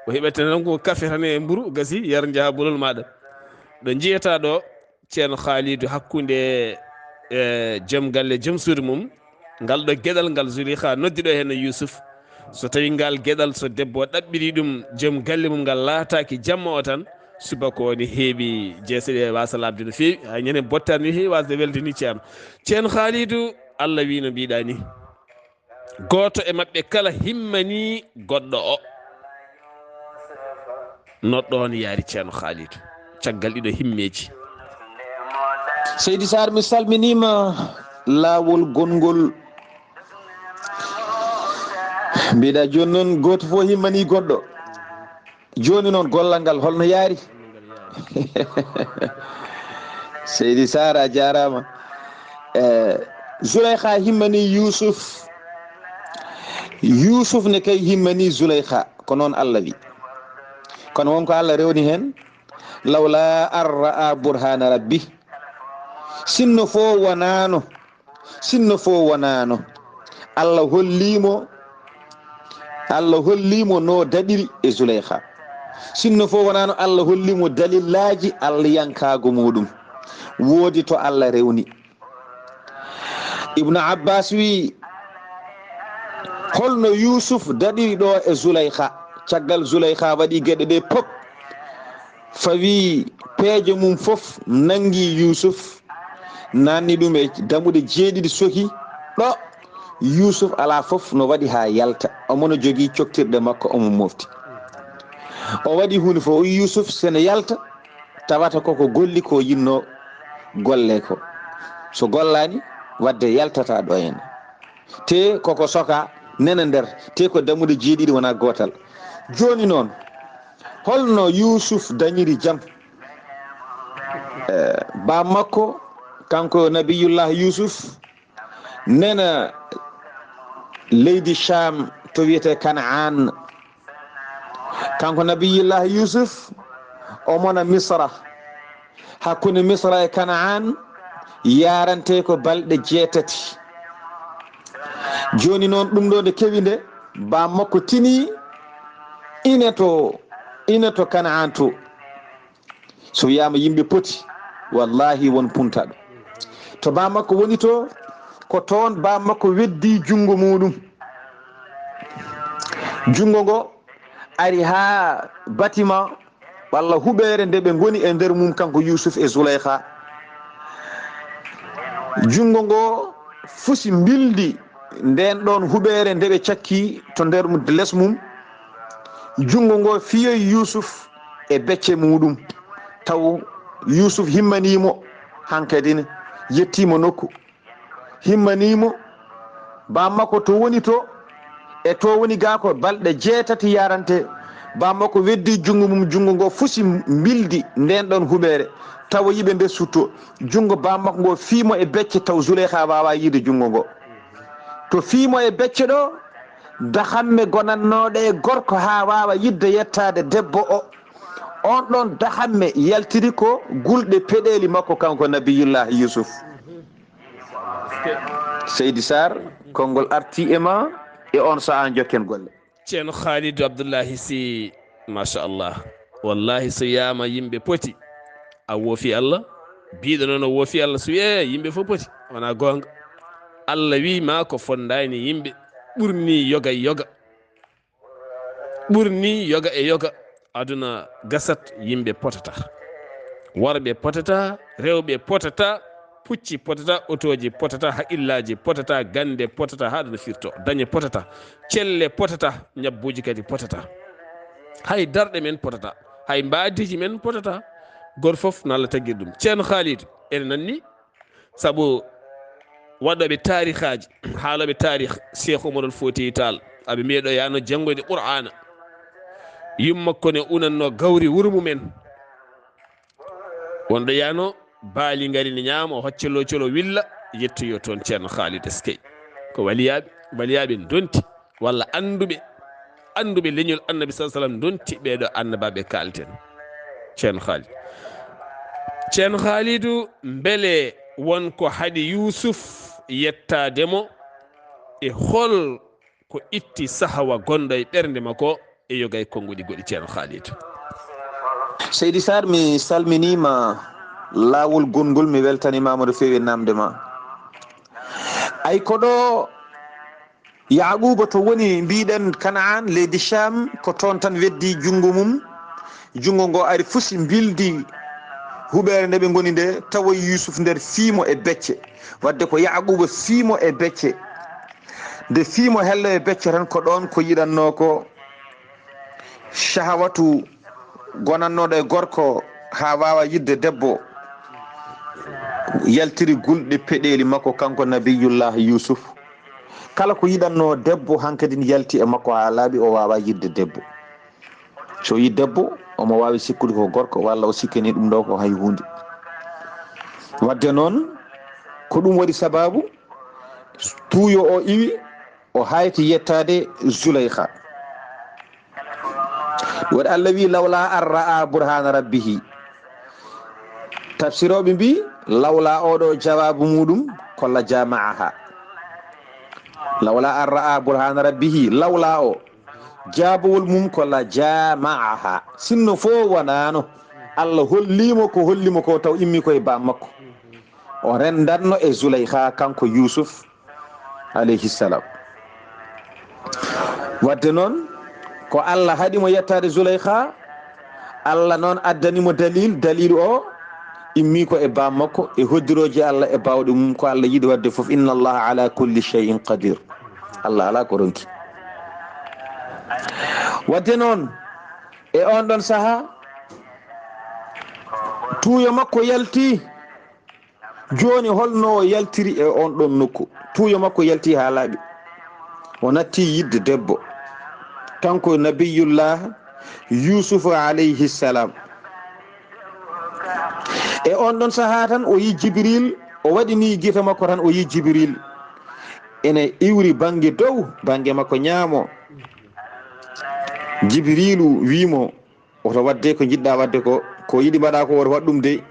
O heɓata tan ko kafe tan e mburu, gasi, yar njaha bolol maaɗa. Ɗo njiyata ɗo, Ceerno Khalidou, hakkunde, e, joom galle, joom suudu mum, ngal ɗo geɗal ngal Zuleyha noddi ɗo heen Yuusuf. So tawi ngal geɗal, so debbo o ɗaɓɓiri ɗum joom galle mum, ngal laataaki jamma o tan, subaka o ne heewi jeese ɗe waasa laaɓde no feewi. Hay ñande bottaani no heewi waasde welde ni, Ceerno. Ceerno Khalidou, Allah wii no mbiɗa ni. Gooto e maɓɓe kala himmanii goɗɗo o. No ɗoon yaari Ceerno Khalidou, caggal ɗiɗo himmeeji. Seydi Sarr, mi salminiima laawol gonngol. Mbiɗa jooni noon, gooto fof himmanii goɗɗo. Jooni noon, gollal ngal holno yaari? Seydi Sarr, a jaaraama. Eh, Zuleyha himmanii Yuusuf. Yuusuf ne kay himmanii Zuleyha. Ko noon Allah wi. Kono won ko Allah rewni heen. "Lawla an ra'a burhana rabbi." Sinno fof wonaano, sinno fof wonaano, Allah holliimo, Allah holliimo no daɗiri e Zuleyha. Sinno fof wonaano Allah holliimo dalillaaji Allah yankaago muuɗum. Woodi to Allah rewni. Ibnu Abbas wi, holno Yuusuf daɗiri ɗo e Zuleyha? Caggal Zuleyha waɗi geɗe ɗe pop, fawi peeje mum fof, nanngi Yuusuf, nanni ɗum e dammuɗe jeeɗiɗi, soki ɗo. Yuusuf alaa fof no waɗi haa yalta, omo no jogii coktirɗe makko, omo mofti. O waɗi huunde fof, o wi Yuusuf sene yalta, tawata koko golli ko yinno golle ko. So gollaani, wadde yaltata ɗo heen. Te koko soka nena nder, te ko dammuɗe jeeɗiɗi wona gootal. Jooni noon, holno Yuusuf dañiri jam? Eh, baam makko, kanko Nabiyullah Yuusuf, nena leydi Sham to wiyetee Kanaan. Kanko Nabiyullah Yuusuf, o mona Misra. Hakkunde Misra e Kanaan yarante ko balɗe jeetati. Jooni noon, ɗum ɗo nde kewi nde, baam makko tini ine to, ine to Kanaan to. So wiyaama yimɓe poti, wallaahi won puntaɗo. To baa makko woni to, ko toon baa makko weddi junngo muuɗum. Junngo ngo ari haa bâtiment walla huɓeere nde ɓe ngoni e nder mum, kanko Yuusuf e Zuleyha. Junngo ngo fusi mbildi ndeen ɗoon huɓeere nde ɓe cakki to nder mum, les mum. Junngo ngo fiyoyi Yuusuf e becce muuɗum, taw Yuusuf himmanii mo, hankadi ne yettii mo nokku. Himmanii mo, baa makko to woni to, e to woni gaa ko balɗe jeetati yarante. Baa makko weddi junngo mum, junngo ngo fusi mbildi ndeen ɗoon huɓeere, tawa yiɓe nde sutto. Junngo baa makko ngo fii mo e becce, taw Zuleyha waawaa yiide junngo ngo. To fii mo e becce ɗo, dahamme gonannooɗe e gorko haa waawa yiɗde yettaade debbo o. On ɗoon dahamme yaltiri ko gulɗe peɗeeli makko, kanko Nabiyullaahi Yuusuf. Seydi Sarr, konngol artii e ma e on sahaa, njokken golle. Ceerno Khalidou Abdoulahi Sy, machallah. Wallahi, so wiyaama yimɓe poti, a woofi Allah. Biiɗo noon o woofi Allah, so wiyee yimɓe fof poti, wonaa goonga. Allah wii ma ko fondaani yimɓe, ɓurni yoga e yoga. Ɓurni yoga e yoga. Aduna gasat, yimɓe potata. Worɓe potata, rewɓe potata, pucci potata, otooji potata, haqillaaji potata, gannde potata, haa aduna firto. Dañe potata, celle potata, ñabbuuji kadi potata. Hay darɗe men potata, hay mbaadiiji men potata. Gooto fof no Allah taggiri ɗum. Ceerno Khalidou, ene nanni, sabu waɗooɓe taarihaaji, haalooɓe taarih, Cheikh Oumarul Foutiyou Tall, aɓe mbiya ɗo yaano janngoyde Qur'aana. Yumma ko ne unatno gawri wuro mumen. Wonɗo yaano baali ngari ne ñaama, o hocca locol, o willa, yettoyo toon Ceerno Khalid. Eskey. Ko waliyaaɓe, waliyaaɓe ndonti, walla annduɓe, annduɓe leñol Annabi sallallahu alaihi wasallam ndonti ɓeeɗo annabaaɓe kaalten. Ceerno Khalid. Ceerno Khalidou, mbele won ko haɗi Yuusuf yettaade mo? E hol ko itti sahawa gonɗo e ɓernde makko e yoga e konnguɗi goɗɗi, Ceerno Khalid? Seydi Sarr, mi salminiima laawol gonngol, mi weltaniima mo no feewi e naamnde ma. Ay ko ɗo Yaaquuba to woni, mbiɗen Kanaan, leydi Sham, ko toon tan weddi junngo mum. Junngo ngo ari fusi mbildi huɓeere nde ɓe ngoni nde, tawa Yuusuf nder fiimo e becce. Wadde ko Yaaquuba fiimo e becce. Nde fiimo hello e becce tan, ko ɗoon ko yiɗannoo ko, shahawatu gonannooɗo e gorko haa waawa yiɗde debbo, yaltiri gulɗe peɗeeli makko, kanko Nabiyullah Yuusuf. Kala ko yiɗannoo debbo, hankadin yalti e makko haa laaɓi, o waawaa yiɗde debbo. So yi debbo, omo waawi sikkude ko gorko, walla o sikkanii ɗum ɗo ko hay huunde. Wadde noon, ko ɗum waɗi sabaabu tuuyo o iwi, o hayti yettaade Zulaykha. Waɗi Allah wi, "Lawla an ra'a burhana rabbihi." Tafsirooɓe mbi, "Lawla" oɗo jawaabu muɗum ko la jama'aha. "Lawla an ra'a burhana rabbihi", lawla o jaabowol mum ko la jama'aha. Sinno fo wanaano Allah hollimo ko hollimo ko, taw immi ko e bam makko. O rendanno e Zulaykha kanko Yuusuf alayhi salam. Wadde noon, ko Allah haɗi mo yettaade Zulaykha, Allah noon addani mo dalil, dalil o immi ko e bam makko, e hoddirooji Allah e bawɗe mum, ko Allah yiɗi wadde fof. "Inna Allaha ala kulli shay'in qadir." Allah ala ko ronki. Wadde noon, e on ɗon saha, tuuyo makko yalti. Jooni, holno o yaltiri e on ɗon nokku? Tuuyo makko yalti haa laaɓi. O natti yiɗde debbo, kanko Nabiyullah Yuusufa alayhi salam. E on ɗon sahaa tan, o yi Jibril, o waɗi ni gite makko tan, o yi Jibril ene iwri bannge dow, bannge makko ñaamo. Jibrilu wi mo, "Woto wadde ko njiɗɗa wadde ko, ko yiɗi mbaɗa ko, woto waɗ ɗum de."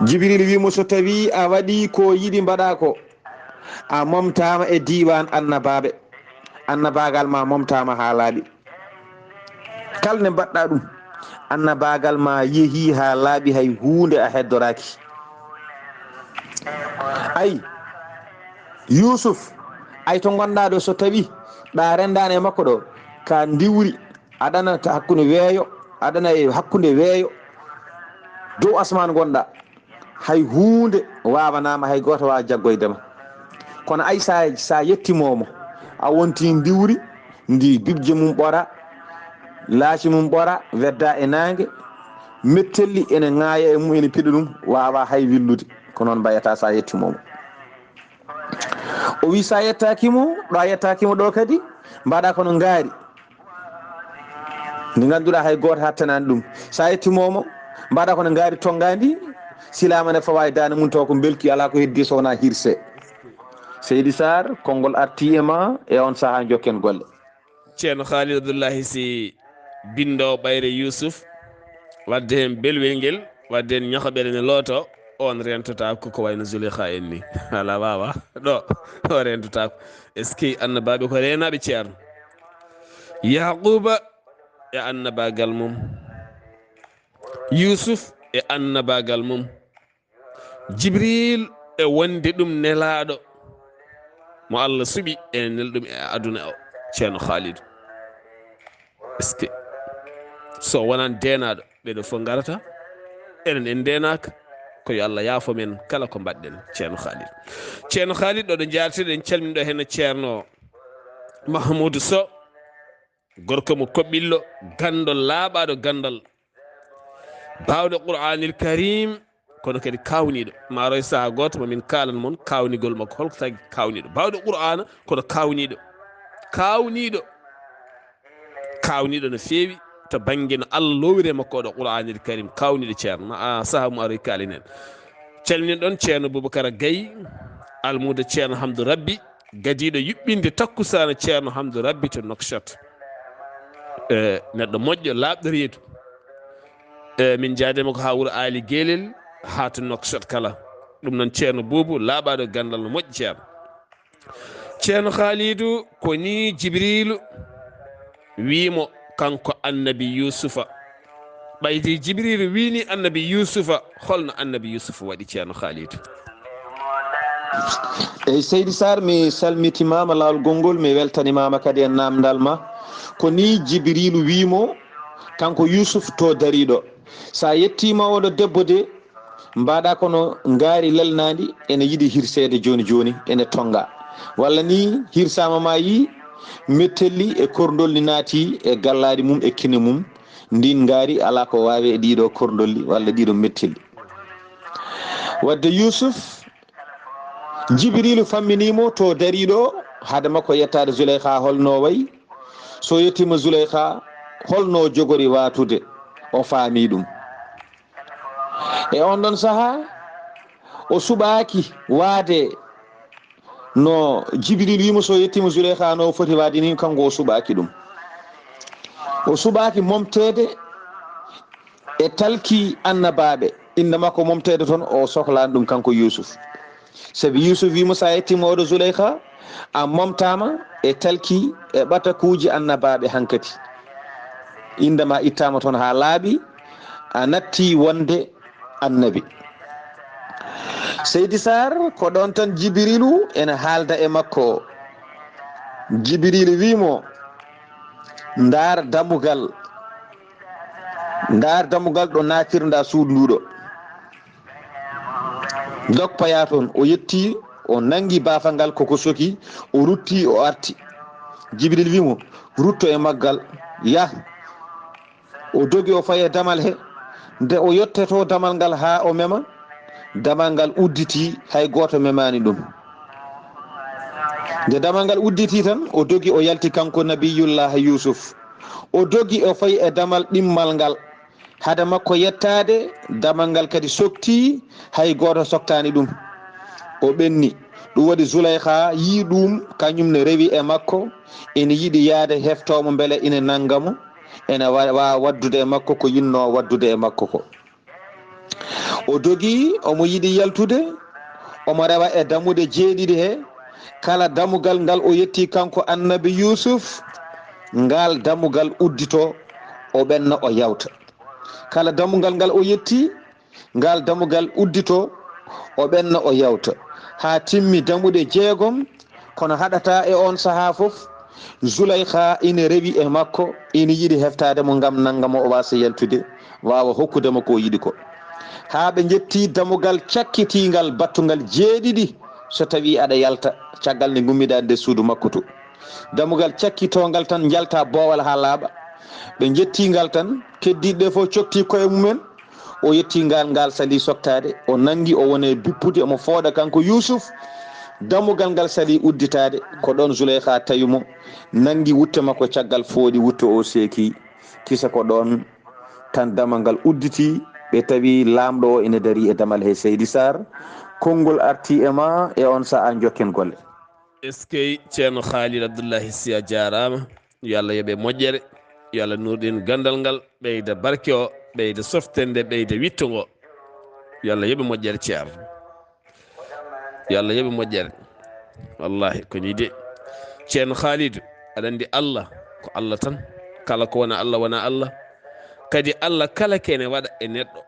Jibril wi mo, "So tawi a waɗi ko yiɗi mbaɗa ko, a momtama e diiwaan annabaaɓe, annabaagal ma momtama haa laaɓi. Kala nde mbaɗɗa ɗum, annabaagal ma yehi haa laaɓi, hay huunde a heddoraaki." Ay, Yuusuf, ay to ngonɗaa ɗo, so tawi ɗa renndaani e makko ɗo, ka ndiwri, aɗana ta hakkunde weeyo, aɗana e hakkunde weeyo, dow asmaan ngonɗaa, hay huunde waawanaama, hay gooto waawa jaggoyde ma. Kono ay, sa, sa yettimoomo, a wonti ndiwri, ndi bibje mum ɓora, laaci mum ɓora, wedda e naange, mettelli ene ŋaaya e mum, ene piɗa ɗum, waawa hay willude. Ko noon mbayata sa yettimoomo. O wi, sa yettaaki mo, ɗo a yettaaki mo ɗo kadi, mbaɗa kono ngaari. Ndi ngannduɗaa hay gooto hattanaani ɗum. Sa yettimoomo, mbaɗa kono ngaari tonngaandi, silaama ne fawa e daande mum, taw ko mbelki, alaa ko heddi so wonaa hirse. Seydi Sarr, konngol arti e ma e on sahaa, njokken golle. Ceerno Khalid Abdullahi Sy, binndoowo ɓayre Yuusuf, wadde heen belwel ngel, wadde heen ñakoɓere ne looto, on rentota ko ko wayno Zuleyha en ni. Alaa waawa, ɗo, o rentota ko. Est-ce que annabaaɓe ko reenaaɓe, Ceerno? Yaquuba e annabaagal mum, Yuusuf e annabaagal mum, Jibril e wonde ɗum nelaaɗo mo Allah suɓi, ene nel ɗum e aduna o, Ceerno Khalidou. Est-ce que so wonan deenaaɗo, ɓeɗo fof ngarata, enen en ndeenaaka, ko yo Allah yaafo men kala ko mbaɗɗen, Ceerno Khalid. Ceerno Khalid, ɗo ɗo njaartirɗen, calminɗo heen Ceerno Mahmoudou Sow, gorko mo Koɓɓillo, ganndo laaɓaaɗo ganndal, baawɗo Qur'aanil Kariim, kono kadi kaawniiɗo. Maaroy sahaa gooto ma min kaalan mon kaawnigol makko. Holko tagi kaawniiɗo? Baawɗo Qur'aana, kono kaawniiɗo. Kaawniiɗo. Kaawniiɗo no feewi to bannge no Allah loowiri e makko oɗo Qur'aanil Kariim. Kaawniiɗo, Ceerno. Ma a sahaa mo aroy kaalinen. Calminen ɗon Ceerno Boubacara Gaye, almuudo Ceerno Hamdou Rabbi, gadiiɗo yuɓɓinde takkusaana Ceerno Hamdou Rabbi to Nouakchott. E, neɗɗo moƴƴo, laaɓɗo reedu. E, min njaadema ko haa wuro Aali Geelel, haa to Nouakchott kala. Ɗum noon Ceerno Buubu, laaɓaaɗo ganndal no moƴƴi, Ceerno. Ceerno Khalidou, ko ni Jibriilu wii mo, kanko Annabi Yuusufa. Ɓaydi Jibriilu wii ni Annabi Yuusufa, holno Annabi Yuusufa waɗi, Ceerno Khalidou? Eyi, Seydi Sarr, mi salmitimaama laawol gonngol, mi weltanimaama kadi e naamndal ma. Ko ni Jibriilu wii mo, kanko Yuusuf to dariiɗo, so a yettiima oɗo debbo de, mbaɗa kono ngaari lelnaandi, ene yiɗi hirseede jooni jooni, ene tonnga. Walla ni hirsaama ma yi, mettelli e korndolli naati e gallaari mum e kine mum, ndin ngaari alaa ko waawi e ɗiɗo korndolli walla ɗiɗo mettelli. Wadde Yuusuf, Jibriilu fammini mo to dariiɗo, hade makko yettaade Zuleyha holno wayi. So yettiima Zuleyha, holno jogori waatude, o faami ɗum. E on ɗon sahaa, o suɓaaki waade no Jibriilu wii mo, so yettiima Zuleyha no o foti waade ni, kanko o suɓaaki ɗum. O suɓaaki momteede e talki annabaaɓe, innde makko momteede toon, o sohlaani ɗum kanko Yuusuf. Sabi Yuusuf wii mo, so a yettiima oɗo Zuleyha, a momtaama e talki e ɓatakuuji annabaaɓe hankadi. Innde ma ittaama toon haa laaɓi, a natti wonde annabi. Seydi Sarr, ko ɗoon tan Jibriilu ene haalda e makko. Jibriilu wii mo, ndaar dammugal, ndaar dammugal ɗo natirɗa suudu ndu ɗo. Dok paya toon, o yetti, o nanngi baafal ngal koko soki, o rutti, o arti. Jibril wii mo, rutto e maggal, yah. O dogi, o fayi e damal he. Nde o yottetoo damal ngal haa o mema, damal ngal udditi, hay gooto memaani ɗum. Nde damal ngal udditi tan, o dogi, o yalti kanko Nabiyullaahi Yuusuf. O dogi, o fayi e damal ɗimmal ngal. Hade makko yettaade, damal ngal kadi sokti, hay gooto soktaani ɗum. O ɓenni. Ɗum waɗi Zuleyha yii ɗum, kañum ne rewi e makko, ene yiɗi yahde heftoo mo mbele ine nannga mo, ene wa-, waawa waɗdude e makko ko yinnoo waɗdude e makko ko. O dogi, omo yiɗi yaltude, omo rewa e dammuɗe jeeɗiɗi he. Kala dammugal ngal o yetti kanko Annabi Yuusuf, ngal dammugal uddito, o ɓenna o yawta. Kala dammugal ngal o yetti, ngal dammugal uddito, o ɓenna o yawta. haa timmi damuɗe jeegom, kono haɗata e oon sahaa fof, Zulaykha ina rewi e makko, ina yiɗi heftaade mo ngam nannga mo o waasa yaltude, waawa hokkude mo ko o yiɗi ko. Haa ɓe njetti damugal cakkitiingal battungal jeeɗiɗi, so tawii aɗa yalta, caggal nde ngummiɗaa nder suudu makko to. Damugal cakkitoongal tan, njalta boowal haa laaɓa. Ɓe njetti ngal tan, keddiiɗe ɗe fof cokti koye mumen. O yetti ngal, ngal sali soktaade. O nanngi, o woni e bippude, omo fooɗa kanko Yuusuf. Damugal ngal sali udditaade. Ko ɗoon Zulaykha tawi mo, nanngi wutte makko caggal fooɗi, wutte o seeki. Kisa ko ɗoon tan damal ngal udditi, ɓe tawi laamɗo o ina darii e damal he. Seydi Saar, konngol artii e ma, e oon sahaa njokken golle. Eskey, Ceerno Khalid Abdullahi Sy, a jaaraama. Yo Allah yoɓe moƴƴere. Yo Allah nuurɗin ganndal ngal, ɓeyda barke o, ɓeyda softende, ɓeyda witto ngo. Yo Allah yoɓe moƴƴere, Ceerno. Yo Allah yoɓe moƴƴere. Wallahi, ko nii de. Ceerno Khalid, aɗa anndi Allah, ko Allah tan. Kala ko wona Allah, wona Allah. Kadi Allah kala kene waɗa e neɗɗo.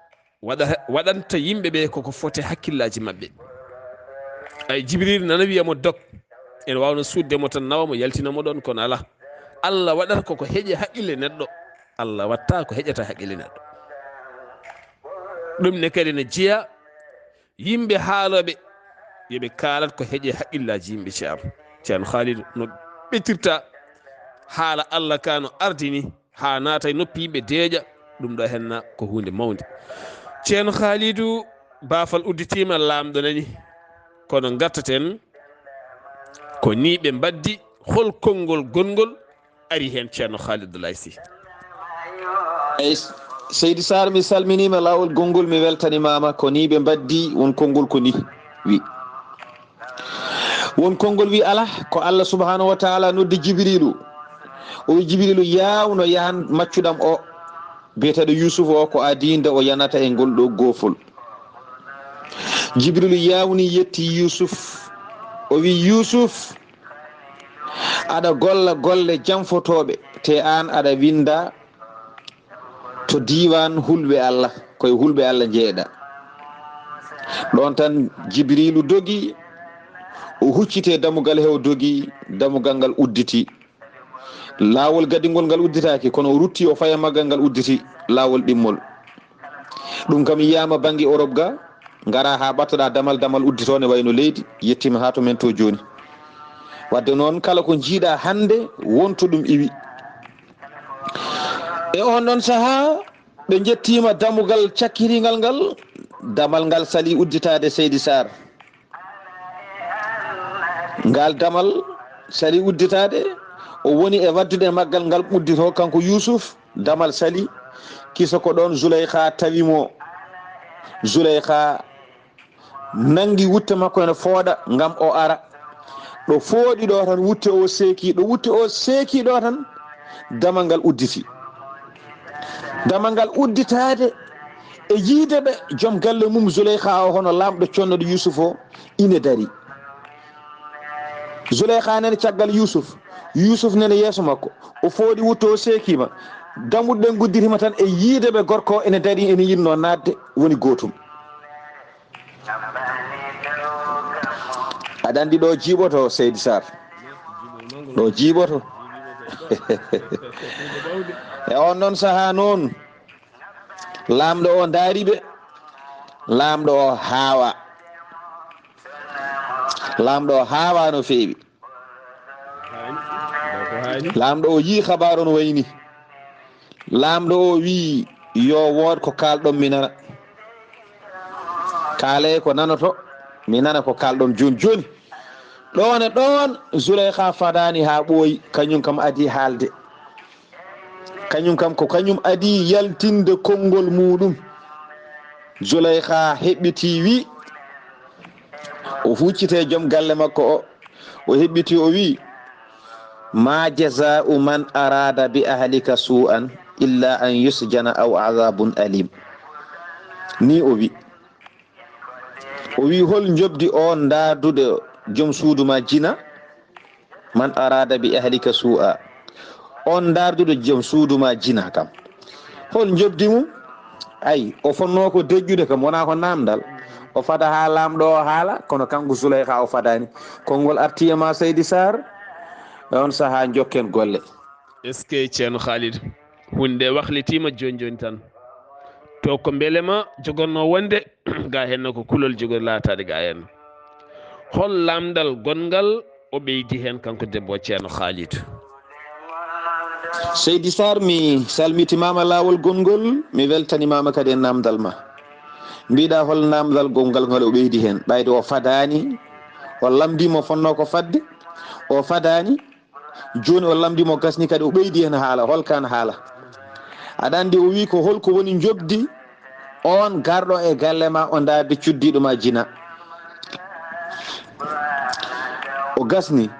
Waɗa-, waɗanta yimɓe ɓe koko foti hakkillaaji maɓɓe. Ay, Jibril nana wiya mo dok, ene waawno suuɗde mo tan, nawa mo, yaltina mo ɗoon, kono alaa. Allah waɗata koko heƴe haqqille neɗɗo. Allah watta ko heƴata haqqille neɗɗo. Ɗum ne kadi ne jeya yimɓe haalooɓe, yo ɓe kaalat ko heƴe haqqillaaji yimɓe. Ceerno, Ceerno Khalid no ɓetirta haala Allah ka no ardini. Haa naata e noppi yimɓe deeƴa, ɗum ɗo henna ko huunde mawnde. Ceerno Khalidou, baafal udditiima, laamɗo nani, kono ngartaten ko nii ɓe mbaddi, hol konngol gonngol ari heen, Ceerno Khalid Abdoulaye Sy? Eyi, Seydi Sarr, mi salminiima, laawol gonngol mi weltanimaama, ko nii ɓe mbaddi, won konngol ko nii wi. Won konngol wi alaa, ko Allah subhanahu wa taala noddi Jibrilu. O wi Jibrilu, yaaw no yahan maccuɗam o, biyeteeɗo Yuusuf o, ko adii nde o yanata e ngol ɗo goofol. Jibrilu yaawni yetti Yuusuf. O wi, Yuusuf, aɗa golla golle janfotooɓe, te aan aɗa winnda to diiwaan hulɓe Allah, koye hulɓe Allah njeeɗa. Ɗoon tan Jibriilu dogi, o hucciti e dammugal he o dogi, dammugal ngal udditi. Laawol gadingol ngal udditaaki, kono o rutti o faya maggal ngal udditi, laawol ɗimmol. Ɗum kam yiyaama bannge Europe ga, ngara haa ɓattoɗaa damal, damal udditoo ne wayno leydi, yettiima haa to men to jooni. Wadde noon kala ko njiiɗaa hannde wonto ɗum iwi. E oon ɗoon sahaa, ɓe njettiima dammugal cakkiringal ngal, damal ngal salii udditaade, Seydi Saar. Ngal damal salii udditaade, o woni e waddude e maggal ngal udditoo kanko Yuusuf, damal salii, kisa ko ɗoon Zulaykha tawi mo. Zulaykha nanngi wutte makko ene fooɗa ngam o ara. Ɗo fooɗi ɗo tan, wutte o seeki, ɗo wutte o seeki ɗo tan, damal ngal udditi. Damal ngal udditaade e yiide ɓe joom galle mum Zulaykha o, hono laamɗo connoɗo Yuusuf o, ine darii. Zulaykha nani caggal Yuusuf, Yuusuf nani yeeso makko. O fooɗi wutte o seekiima. Dammuɗe ɗen ngudditima tan e yiide ɓe gorko o ene darii, ene yiɗnoo naatde, woni gootum. Aɗa anndi ɗo jiiɓoto, Seydi Saar? Ɗo jiiɓoto. E oon ɗoon sahaa noon, laamɗo o ndaari ɓe. Laamɗo o haawa. Laamɗo o haawa no feewi. Laamɗo o yii kabaaru no wayni. Laamɗo o wii, yo wood ko kaalɗon mi nana. Kaalee ko nanoto, mi nana ko kaalɗon jooni jooni. Ɗoon e ɗoon, Zulaykha fadaani haa ɓooyi, kañum kam adii haalde. Kañum kam ko kañum adii yaltinde konngol muuɗum. Zulaykha heɓɓitii wii, o huccitee joom galle makko o, o heɓɓitii o wii, "Ma jazaa'u man araada bi ahlika suu'an illa an yusjana aw azaabun aliim." Nii o wii. O wii, "Hol njoɓdi o ndaarduɗo joom suudu ma jina?" Man arada bi ahlika su'a. On ndaarduɗo joom suudu ma jina kam. Hol njoɓdi mum? Ay, o fonnoo ko deƴƴude kam, wonaa ko naamndal. O fada haa laamɗo o haala, kono kanko Zuleyha o fadaani. Konngol arti e ma, Seydi Sarr, e on sahaa njokken golle. Est-ce que Ceerno Khalid, huunde nde waklitiima jooni jooni tan? To ko mbelema jogorno wonde, ga heen ko kulol jogori laataade ga heen. Hol laamɗal gonngal o ɓeydi heen, kanko debbo Ceerno Khalid? Seydi Sarr, mi salmitimaama laawol gonngol, mi weltanimaama kadi e naamndal ma. Mbiɗa hol naamndal gonngal ngal o ɓeydi heen? Ɓayde o fadaani, o lamndii mo fonnoo ko fadde, o fadaani, jooni o lamndii mo gasni kadi o ɓeydi heen haala, hol kaan haala? Aɗa anndi o wii ko hol ko woni njoɓdi on garɗo e galle ma o ndaarde cuddiiɗo ma jina. O gasni,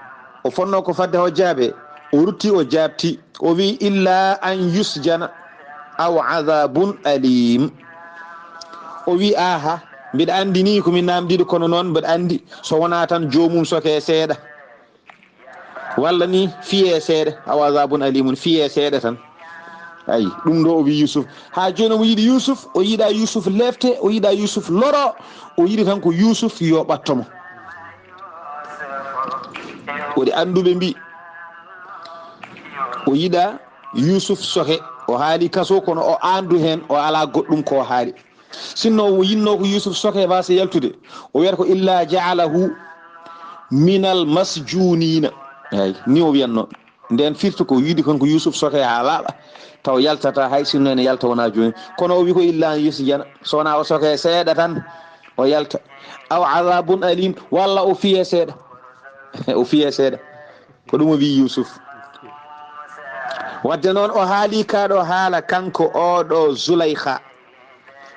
o fonnoo ko fadde o jaabe, o rutti o jaabti, o wii illa an yusjana aw adabun alim. O wii aha, mbiɗa anndi ni ko min naamndiiɗo, kono noon mbiɗa anndi so wonaa tan joomum soke seeɗa. Walla ni fiye seeɗa, aw adabun alimun, fiye seeɗa tan. Ayi, ɗum ɗo o wi Yusuf. Haa jooni omo yiɗi Yusuf, o yiɗa Yusuf lefte, o yiɗa Yusuf loro, o yiɗi tan ko Yusuf yo ɓatto mo. Woni annduɓe mbi, o yiɗa Yusuf soke, o haali kaso, kono o anndu heen, o alaa goɗɗum ko haali. Sinno o yinnoo ko Yusuf soke wasa yaltude, o wiyata ko illa ja'alahu minal masjunina. Eyi, ni o wiyatno. Nden firti ko yiɗi kon ko Yusuf soke haa laaɓa, taw yaltata hay sinno ene yalta wona jooni. Kono o wi ko illa an yusjana, so wona o soke seeɗa tan, o yalta. Aw azabun alim, walla o fiye seeɗa. O fiye seeɗa. Ko ɗum o wi Yusuf. Wadde noon o haali kaɗo haala kanko oɗo Zulaykha.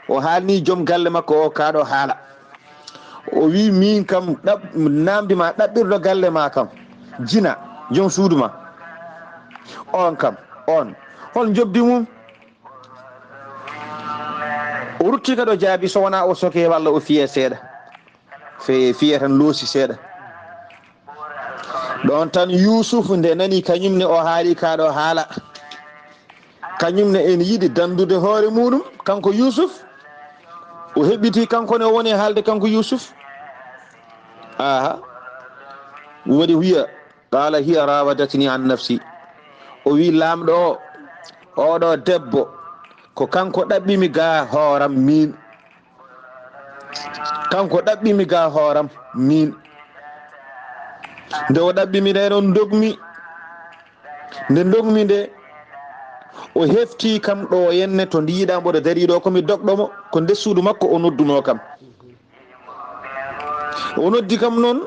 O haalni joom galle makko o kaɗo haala. O wi min kam ɗaɓ-, namdi ma ɗaɓɓirɗo galle ma kam. Jina, joom suudu ma. On kam, on. Hol njoɓdi mum? O rutti kadi o jaabi so wona o soke walla o fiye seeɗa. Fe-, fiye tan loosi seeɗa. Ɗon tan Yusuf nde nani kañum ne o haali kaɗo haala. Kañum ne ene yiɗi dandude hoore muɗum, kanko Yusuf. O heɓɓiti kanko ne o woni haalde kanko Yusuf. Aha. Waɗi wiya, qala hiya rawadatni an nafsi. O wi laamɗo o, oɗo debbo, ko kanko ɗaɓɓimi ga hooram min. Kanko ɗaɓɓimi ga hooram min. Nde o ɗaɓɓimi nde ɗon dogmi. Nde dogmi nde, o hefti kam ɗo henne to ndi yiɗa mboɗo dari ɗo ko mi dogɗo mo, ko nder suudu makko o nodduno kam. O noddi kam noon,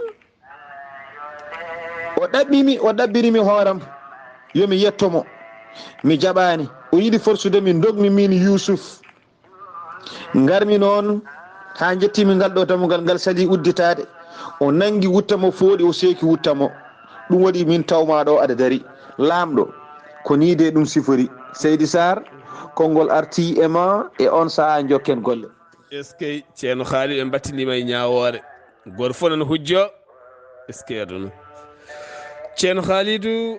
o ɗaɓɓimi, o ɗaɓɓirimi hooram, yo mi yetto mo. Mi jaɓaani. O yiɗi forsude mi dogmi min Yusuf. Ngarmi noon haa njettimi ngal ɗo dammugal, ngal sali udditaade. O nanngi wutta mo fooɗi, o seeki wutta mo. Ɗum waɗi min tawma ɗo aɗa dari. Laamɗo, ko nii de ɗum sifori. Seydi Sarr, konngol arti e ma e on sahaa njokken golle. Est-ce que Ceerno Khalid ɓe mbattiniima e ñaawoore? Gooto fof nana hujjo. Est-ce que aduna? Ceerno Khalidou,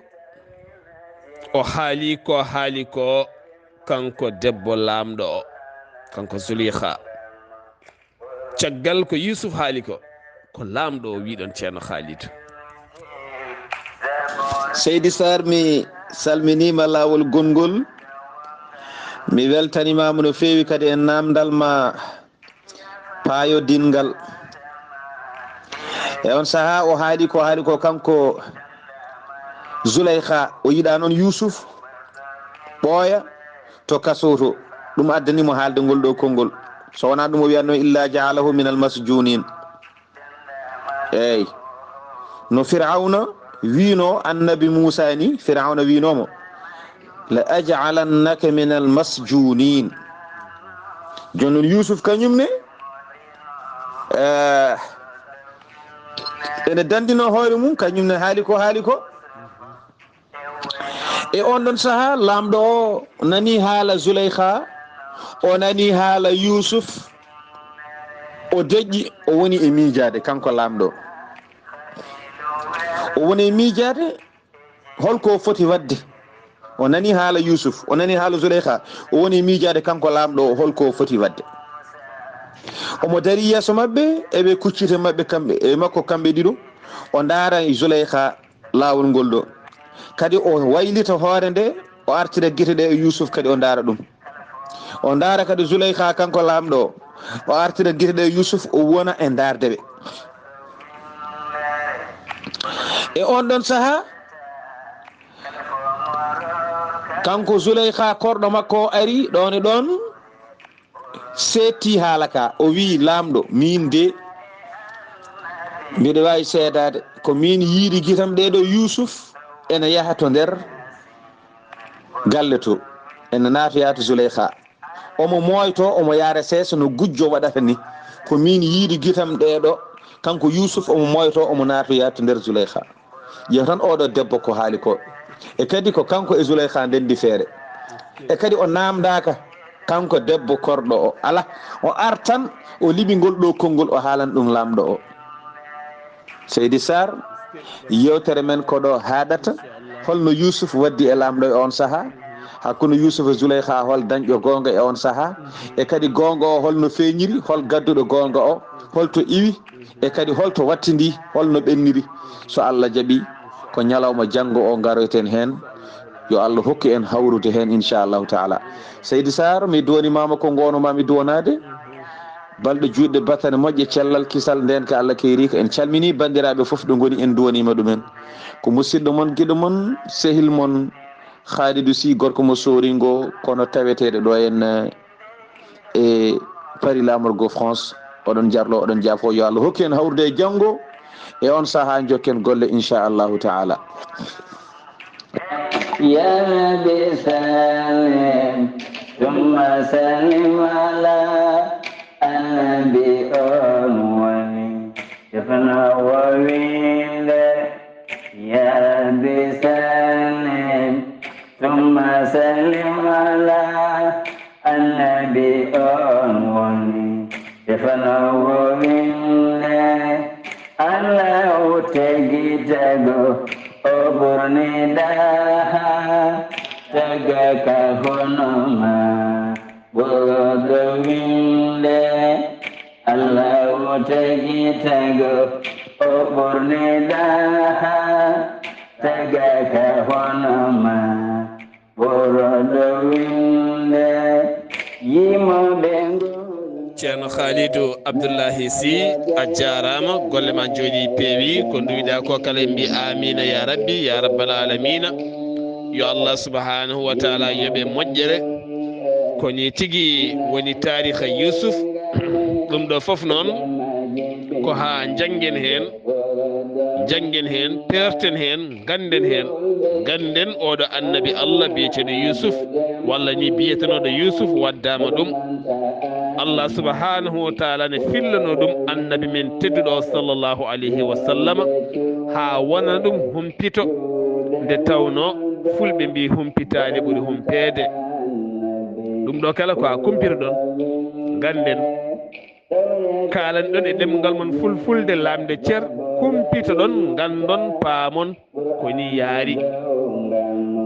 o haali ko haali ko kanko debbo laamɗo o, kanko Zulikha. Caggal ko Yusuf haali ko, ko laamɗo o wiɗon Ceerno Khalidou. Seydi Sarr, mi salminiima laawol gonngol. Mi weltanimaama no feewi kadi e naamndal ma paayodinngal. E on sahaa o haali ko haali ko kanko Zulaykha, o yiɗa noon Yusuf ɓooya to kaso to. Ɗum addani mo haalde ngol ɗo konngol. So wonaa ɗum o wiyatno illa ja'alahu minal masjunin. Eey. No Firawna wiino Annabi Muusa ni, Firawna wiino mo, "La aj'alannaka minal masjunin." Jooni noon Yuusuf kañum ne, eh, ene dandino hoore mum, kañum ne haali ko haali ko. E on ɗon sahaa, laamɗo o nani haala Zulaykha, o nani haala Yuusuf, o deƴƴi, o woni e miijaade, kanko laamɗo. O woni e miijaade, holko o foti waɗde? O nani haala Yuusuf, o nani haala Zulaykha, o woni e miijaade, kanko laamɗo o, holko o foti waɗde? Omo dari yeeso maɓɓe, e ɓe kuccite maɓɓe kamɓe, e makko kamɓe ɗiɗo. O ndaara Zuleyha laawol ngol ɗo. Kadi o waylita hoore nde, o artira gite ɗe e Yuusuf kadi o ndaara ɗum. O ndaara kadi Zuleyha kanko laamɗo o. O artira gite ɗe e Yuusuf, o wona e ndaarde ɓe. E on ɗon sahaa, kanko Zuleyha korɗo makko o ari ɗon e ɗon, seetti haala ka, o wi'i, "Laamɗo, miin de, mbiɗa waawi seedaade, ko miin yiiɗi gitam ɗee ɗo Yuusuf ena yaha to nder galle to, ena naatoya to Zuleyha. Omo mooyto, omo yaara seesa no gujjo waɗata ni. Ko miin yiiɗi gitam ɗee ɗo, kanko Yuusuf, omo mooyto, omo naatoya to nder Zuleyha." Ƴeew tan oɗo debbo ko haali ko. E kadi ko kanko e Zuleyha ndenndi feere. E kadi o naamndaaka kanko debbo korɗo o. Alaa, o artan, o liɓi ngol ɗo konngol, o haalan ɗum laamɗo o. Seydi Sarr, yeewtere men ko ɗo haaɗata. Holno Yuusuf waddi e laamɗo e on sahaa? Hakkunde Yuusuf e Zuleyha, hol dañɗo goonga e on sahaa? E kadi goonga o holno feeñiri? Hol gadduɗo goonga o? Holto iwi? E kadi holto wattindi, holno ɓenniri? So Allah jaɓi, ko ñalawma janngo o ngaroyten heen. Yo Allah hokku en hawrude heen, inchallahu taala. Seydi Sarr, mi duwanimaama ko ngoonoma mi duwanaade. Balɗe juutɗe, battane moƴƴe, cellal, kisal, ndeenka Allah keyriika. En calmini banndiraaɓe fof ɗo ngoni, en duwaniima ɗumen. Ko musidɗo mon, giɗo mon, sehil mon, Khalidou Sy, gorko mo Sooringo, kono taweteeɗo ɗo en, eh, e Paris, laamorgo France. Oɗon jarlo, oɗon jaafo. Yo Allah hokku en hawrude e janngo. E on sahaa jokken golle, inchallahu taala. Ya Rabbi sallim, thumma sallim ala annabi on woni. Defno wowinde, ya Rabbi sallim, thumma sallim ala annabi on woni. Defno wowinde, Allahu tagi tago, o ɓurni daha, taga ka hono ma, ɓurɗo winde. Allahu tagi tago, o ɓurni daha, taga ka hono ma, ɓurɗo winde. Yimoɓe ngol. Ceerno Khalidou Abdoulahi Sy, a jaaraama, golle ma njooɗi peewi, ko nduwiɗaa ko kala en mbi amiina ya rabbi, ya rabbal alamina. Yo Allah subhanahu wa taala yoɓe moƴƴere. Ko ni tigi woni taariha Yuusuf. Ɗum ɗo fof noon ko haa njanngen heen, njanngen heen, peerten heen, ngannden heen. Ngannden oɗo annabi Allah biyeteeɗo Yuusuf, walla ni biyetenooɗo Yuusuf waddaama ɗum. Allah subhanahu wa taala ne fillano ɗum annabi men tedduɗo o sallallahu alayhi wa sallama, haa wona ɗum humpito, nde tawno fulɓe mbi humpitaade ɓuri humpeede. Ɗum ɗo kala ko a kumpitoɗon, ngannden, kaalanɗon e ɗemngal mon fulfulde laamde cer, kumpitoɗon, nganndon, paamon. Ko ni yaari.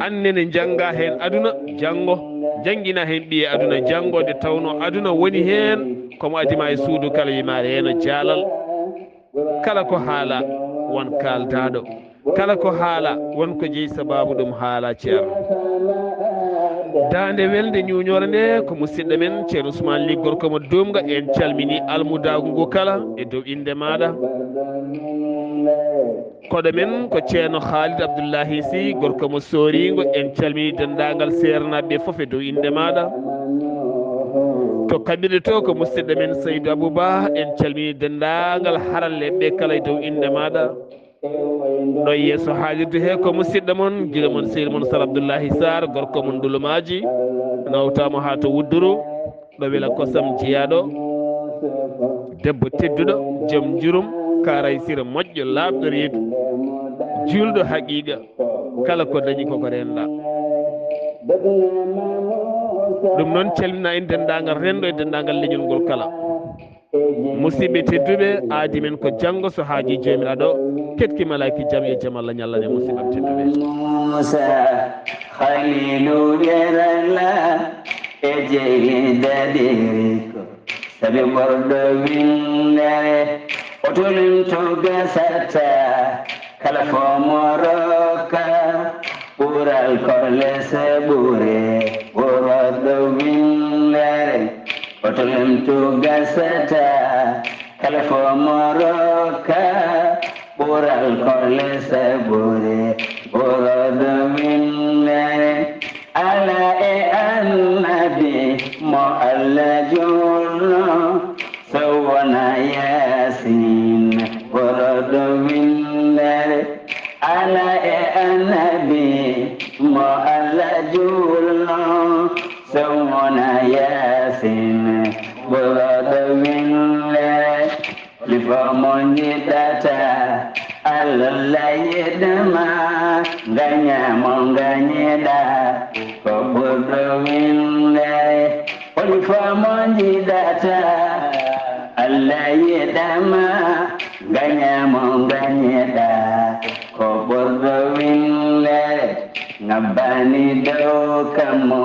Anne ne njannga heen aduna, janngo. Njanngina heen ɓiye aduna, janngo, nde tawno aduna woni heen, ko mo adima e suudu kala yimaare heen o jaalal. Kala ko haala, won kaaldaaɗo. Kala ko haala, won ko jeyi sabaabu ɗum haala, Ceerno. Daande welde ñuuñoore nde, ko musidɗo men, Ceerno Ousmane Ly, gorko mo Duumga, en calmini almudaagu ngu kala, e dow innde maaɗa. Koɗo men ko Ceerno Khalid Abdoulahi Sy, gorko mo Sooringo, en calmini denndaangal seernaaɓe fof e dow innde maaɗa. To kaɓirɗe to ko musidɗo men Seydou Abou Ba, en calmini denndaangal haralleeɓe kala e dow innde maaɗa. Ɗo yeeso haalirde he ko musidɗo mon, giɗo mon, sehil mon Sar Abdoulahi Sarr, gorko mon Ndulumaaji, nawtaama haa to Wudduru. Ɗo wela kosam jeyaaɗo, debbo tedduɗo, joom njurum, kaaraysira moƴƴo, laaɓɗo reedu, juulɗo haqiiqa, kala ko dañi koko reenɗa. Ɗum noon calmina en denndaangal renndo e denndaangal leñol ngol kala. Musidɓe tedduɓe, aadi men ko janngo so haajii joomiraaɗo, ketki malaaki jam yo jam Allah ñallan e musidɓe tedduɓe. Musa, Khalilu Yerala, e jeyi dadiri ko. Sabi ɓorɗo winndere, o tolinto gasata, kala fo mo rokka, ɓural korle se ɓure, ɓorɗo winndere, o tolinto gasata, kala fo mo rokka, ɓural korle se ɓure, ɓorɗo winndere. Ala e annabi mo Allah julno, so wona Yaasin, ɓorɗo winndere. Ala e annabi mo Allah julno, so wona Yaasin, ɓorɗo winndere. Holi fo mo njiɗata, Allah yiɗma, ngaña mo ngañiɗa, ko ɓurɗo winndere. Holi fo mo njiɗata, Allah yiɗma, ngaña mo ngañiɗa, ko ɓurɗo winndere. Ngabbani dow kammo.